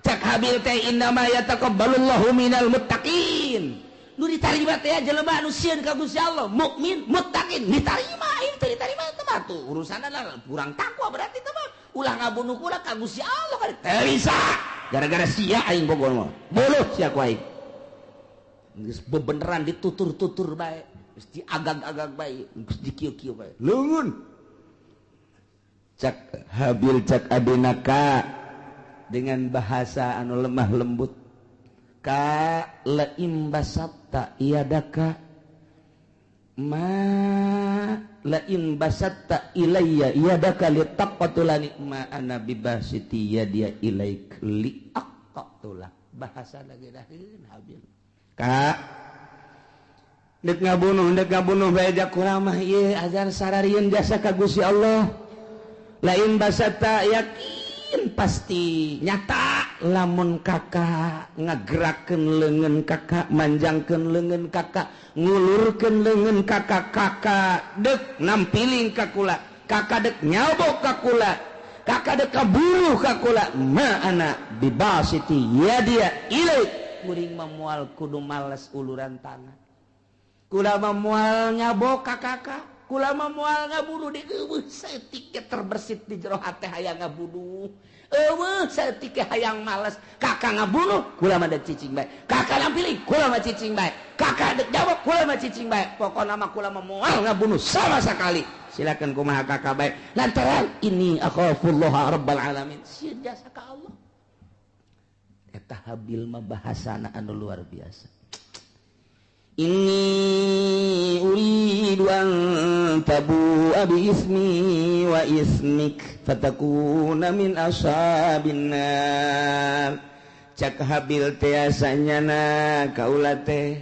Cak Habil teh innama yataqabbalullahu minal muttaqin. Nu ditarima teh jelema anu sieun ka Gusti Allah, mukmin, muttaqin, ditarima. Aing teu ditarima teh mah tuh urusanna kurang takwa berarti teh mah. Ulah ngabunuh kula ka Gusti Allah kan teu bisa. Gara-gara sia aing bogor mah. Buluh sia ku aing. Geus bebeneran ditutur-tutur bae. Geus diagag-agag bae, geus dikieu-kieu bae. Leungeun. Cak Habil cak adina ka dengan bahasa anu lemah lembut. Ka la imbasatta iadaka ma la imbasatta ilayya iadaka litaqatulani ma ana bibasiti yadia ilaik liaqatula. Bahasa lagi daheun Habil. Ka dek ngabunuh bae jak kuramah ieu ajar sararieun jasa ka Gusti Allah. Lain basata yakin pasti nyata lamun kakak ngagerakeun leungeun kakak, manjangkeun leungeun kakak, ngulurkeun leungeun kakak, kakak dek nampiling ka kula, kakak dek nyabok ka kula, kakak dek kaburuh ka kula, ma ana bibasiti yadia ilaik. Kuring mah moal kudu males uluran tangan. Kula mah moal nyabok ka kakak, kula mah moal ngabunuh di eueuh saeutik ge terbersit di jero hate hayang ngabunuh. Eueuh saeutik ge hayang males, kakak ngabunuh kula mah dek cicing bae. Kakak nampiling kula mah cicing bae. Kakak dek jawab kula mah cicing bae. Pokona mah kula mah moal ngabunuh sama sekali. Silakan kumaha kakak bae. Lantaran ini akhafullaha rabbal alamin. Sieun jasa ka Allah. Eta Habil mah bahasana anu luar biasa. Inni uridu an tabu'a bi ismi wa ismik fatakuna min ashabin nar. Cak Habil teh asanyana kaula teh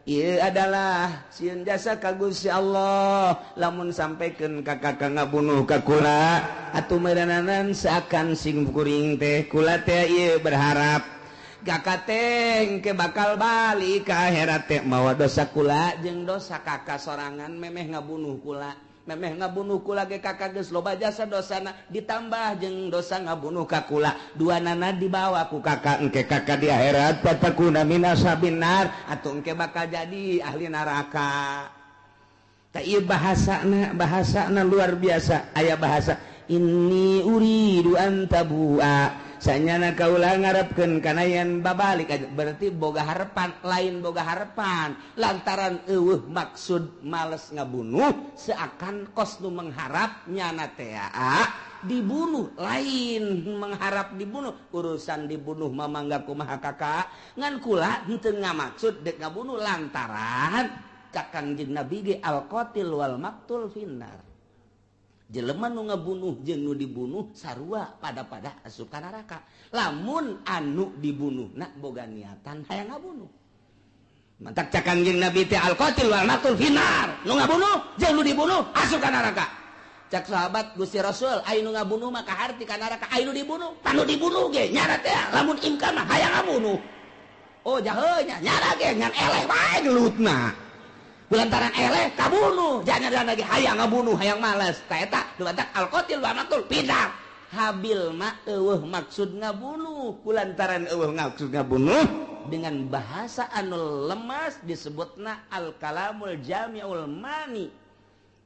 ieu adalah sieun jasa ka Gusti Allah lamun sampaikan ka kakak ngabunuh ka kula atuh meureunanan seakan sing kuring teh kula teh ieu berharap kakak teh ke bakal balik ke akhirat teh mawa dosa kula jeung dosa kakak sorangan memeh ngabunuh kula, memeh ngabunuh kula ge kakak geus loba jasa dosana ditambah jeung dosa ngabunuh ka kula, dua nana dibawa ku kakak engke kakak di akhirat fatakuna min ashabin nar atuh engke bakal jadi ahli neraka. Tah ieu bahasana, bahasana luar biasa. Aya bahasa inni uridu an tabu'a, sanyana kaula ngarepkeun kana yen babalik, berarti boga harepan, lain boga harepan lantaran eueuh maksud males ngabunuh seakan kos nu mengharap nyana teh Dibunuh lain mengharap dibunuh, urusan dibunuh mah mangga kumaha kakak, ngan kula henteu ngamaksud dek ngabunuh lantaran cak Kangjeng Nabi ge al qatil wal maktul finnar. Jelema nu ngabunuh jeung nu dibunuh sarua pada-pada asup ka neraka. Lamun anu dibunuhna boga niatan hayang ngabunuh. Mantak cak Kangjeng Nabi teh al qatil wal maktul finnar. Nu ngabunuh jeung nu dibunuh asup ka neraka. Cak sahabat Gusti Rasul, aya nu ngabunuh mah kaharti ka neraka, aya nu dibunuh, panu dibunuh ge nyara teh lamun imkan mah hayang ngabunuh. Oh jahe nya nyara ge ngan eleh wae gelutna. Lantaran eleh kabunuh, jangan lagi hayang ngabunuh, hayang males. Ta eta dumantak al qatil wa maktul pindah. Habil mah eueuh maksud ngabunuh, kulantaran eueuh maksud ngabunuh dengan bahasa anu lemas disebutna al kalamul jami'ul mani.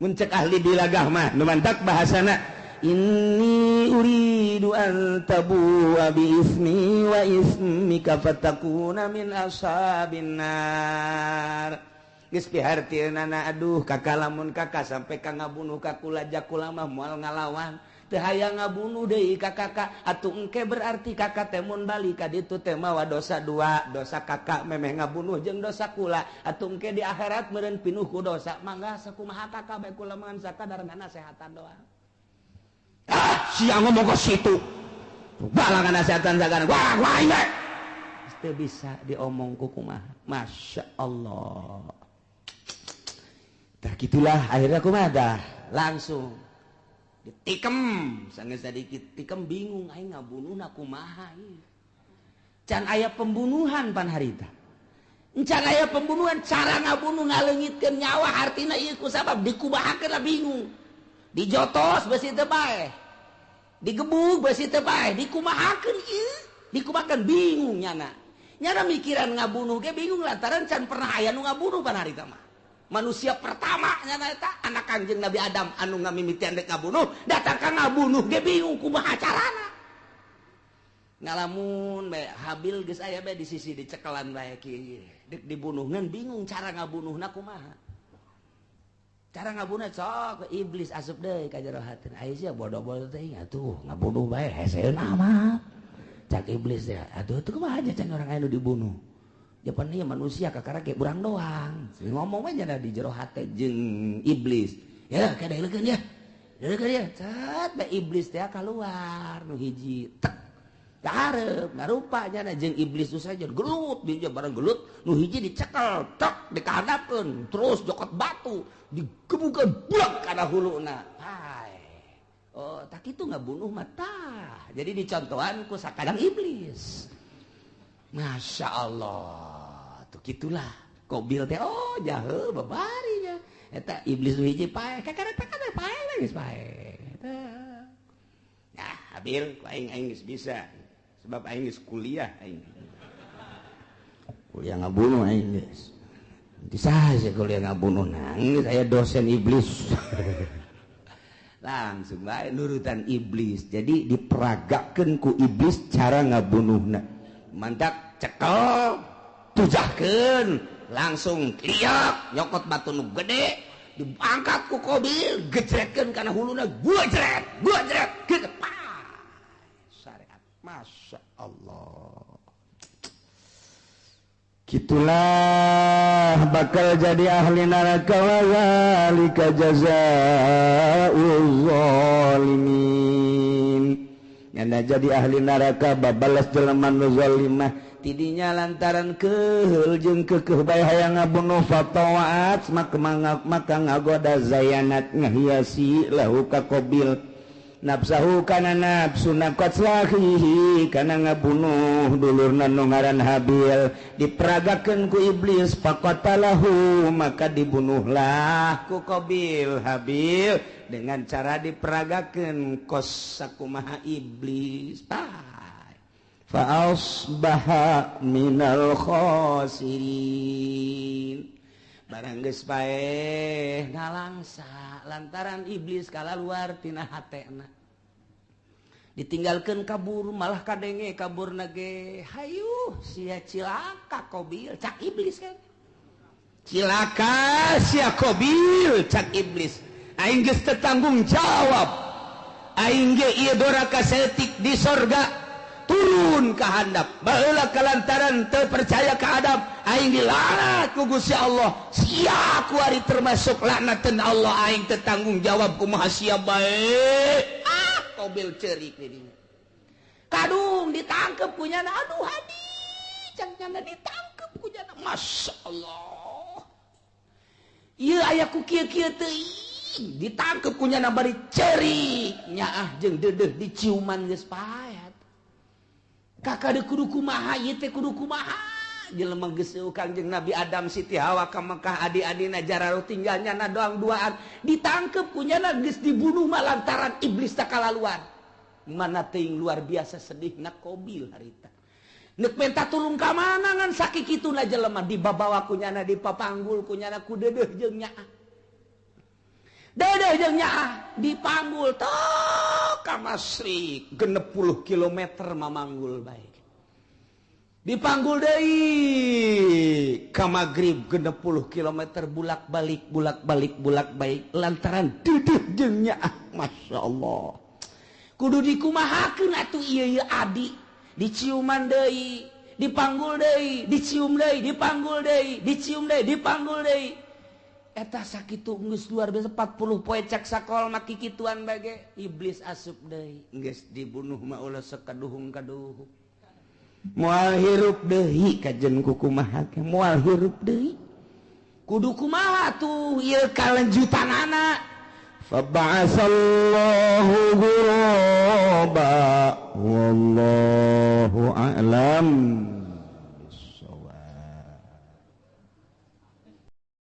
Mun cek ahli bilagah mah dumantak bahasana inni uridu an tabu'a bi ismi wa ismika fatakuna min ashabin nar. Geus pihartieunana aduh kakak lamun kakak sampai ka ngabunuh ka kula jakula mah moal ngalawan teu hayang ngabunuh deui ka kakak atuh engke berarti kakak teh mun balik ka ditu teh mawa dosa dua, dosa kakak memeh ngabunuh jeung dosa kula atuh engke di akhirat meureun pinuh ku dosa mangga sakumaha kakak bae kula mah sakadar nasehatan doang. Ah sia ngomong ka situ balangan nasehatan sagana wah wah ieu teu bisa diomong ku kumaha. Masya Allah. Tah gitulah akhirnya kumaha dah langsung ditikem sanggeus sadikit tikem bingung aing ngabunuhna kumaha ieu. Can aya pembunuhan pan harita. Can aya pembunuhan cara ngabunuh ngaleungitkeun nyawa hartina ieu ku sabab dikumahakeun lah bingung. Dijotos beusi teu bae. Digebug beusi teu bae, dikumahakeun ieu, dikumahakeun bingung nyana. Nyana mikiran ngabunuh ge bingung lantaran can pernah aya nu ngabunuh pan harita mah. Manusia pertama nyana eta anak Kangjeng Nabi Adam anu ngamimitian dek ngabunuh, datang ka ngabunuh ge bingung kumaha carana. Ngalamun bae Habil geus aya bae di sisi dicekelan bae kieu. Dek dibunuh ngan bingung cara ngabunuhna kumaha. Cara ngabunuh sok iblis asup deui ka jero hateun. Aya sia bodoh-bodoh teh atuh ngabunuh bae heseuna mah. Cak iblis teh atuh teu kumaha aja can urang aya nu dibunuh. Japan ieu manusia kakara ge urang doang. Ngomong we nya di jero hate jeung iblis. Ya kadeulekeun ya. Deulekeun ya. Cet bae iblis teh kaluar nu hiji tek. Kahareup ngarupa nya jeung iblis tu saja gelut dia bareng gelut nu hiji dicekel tek dikahadapkeun terus jokot batu digebukeun buak kana huluna. Hai. Oh, tak kitu ngabunuh mah tah. Jadi dicontohan ku sakadang iblis. Masya Allah, tuh gitulah. Kobil teh, oh jahe babarinya. Eta iblis nu hiji paeh, kakara takana paeh geus paeh. Nah, Habil, aing aing geus bisa. Sebab aing geus kuliah aing. Kuliah ngabunuh aing geus. Bisa sih kuliah ngabunuh nangis aya dosen iblis. Langsung bae nurutan iblis. Jadi diperagakeun ku iblis cara ngabunuhna. Mantak cekel tujahkeun langsung liak nyokot batu nu gede diangkat ku Kobil gejretkeun kana huluna gua jret gitu pa syariat. Masya Allah gitulah bakal jadi ahli neraka wa zalika jazaa'uz zalimin. Nyana jadi ahli neraka babalas jelema nu zalimah tidinya lantaran keheul jeung keukeuh bae hayang ngabunuh fatawaat maka ngagoda zayanat ngahiasi lahu ka Qabil nafsahu kana nafsuna qatlahihi kana ngabunuh dulurna nu ngaran Habil diperagakeun ku iblis faqatalahu maka dibunuhlah ku Qabil Habil dengan cara diperagakeun kos sakumaha iblis. Fa asbaha minal khasirin. Barang geus paeh ngalangsa lantaran iblis kalaluar tina hatena. Ditinggalkeun kabur malah kadenge kaburna ge hayu sia cilaka Qabil cak iblis kan. Cilaka sia Qabil cak iblis. Aing geus teu tanggung jawab. Aing ge ieu doraka saeutik di sorga turun ka handap. Baheula kalantaran teu percaya ka Adam, aing dilaknat ku Gusti Allah. Sia kuari termasuk laknatan Allah, aing teu tanggung jawab kumaha sia bae. Ah, Qobil ceurik di dinya. Kadung ditangkep ku nyana, aduh hadi, cang nyana ditangkep ku nyana. Masya Allah. Ieu aya ku kieu-kieu teuing, ditangkep ku nyana bari ceurik, nyaah jeung deudeuh diciuman geus paet. Kakak de kudu kumaha ieu teh kudu kumaha. Jelema geus eueuh Kangjeng Nabi Adam Siti Hawa ka Mekah adi-adina jararo tinggal nyana doang duaan, ditangkep ku nyana geus dibunuh mah lantaran iblis tak kalaluan. Mana teuing luar biasa sedihna Qobil harita. Nek minta tulung ka mana ngan sakikituna jelema dibabawa ku nyana dipapanggul ku nyana ku deudeuh jeung nyaah. Deudeuh jeung nyaah dipanggul tok ka Masrik 60 kilometer mamanggul bae. Dipanggul deui ka Magrib 60 kilometer bulak-balik bulak-balik bulak-balik lantaran deudeuh jeung nyaah. Masya Allah. Kudu dikumahakeun atuh ieu ieu adi diciuman deui, dipanggul deui, dicium deui, dipanggul deui, dicium deui, dipanggul deui. Eta sakitu geus luar biasa 40 poe cek sakol mah kikituan bage iblis asup deui geus dibunuh mah ulah sekaduhung-kaduhung. Moal hirup deui kajen kukumaha ge moal hirup deui. Kudu kumaha tuh ieu kalanjutanana. Faba'asallahu ghuraba wallahu a'lam.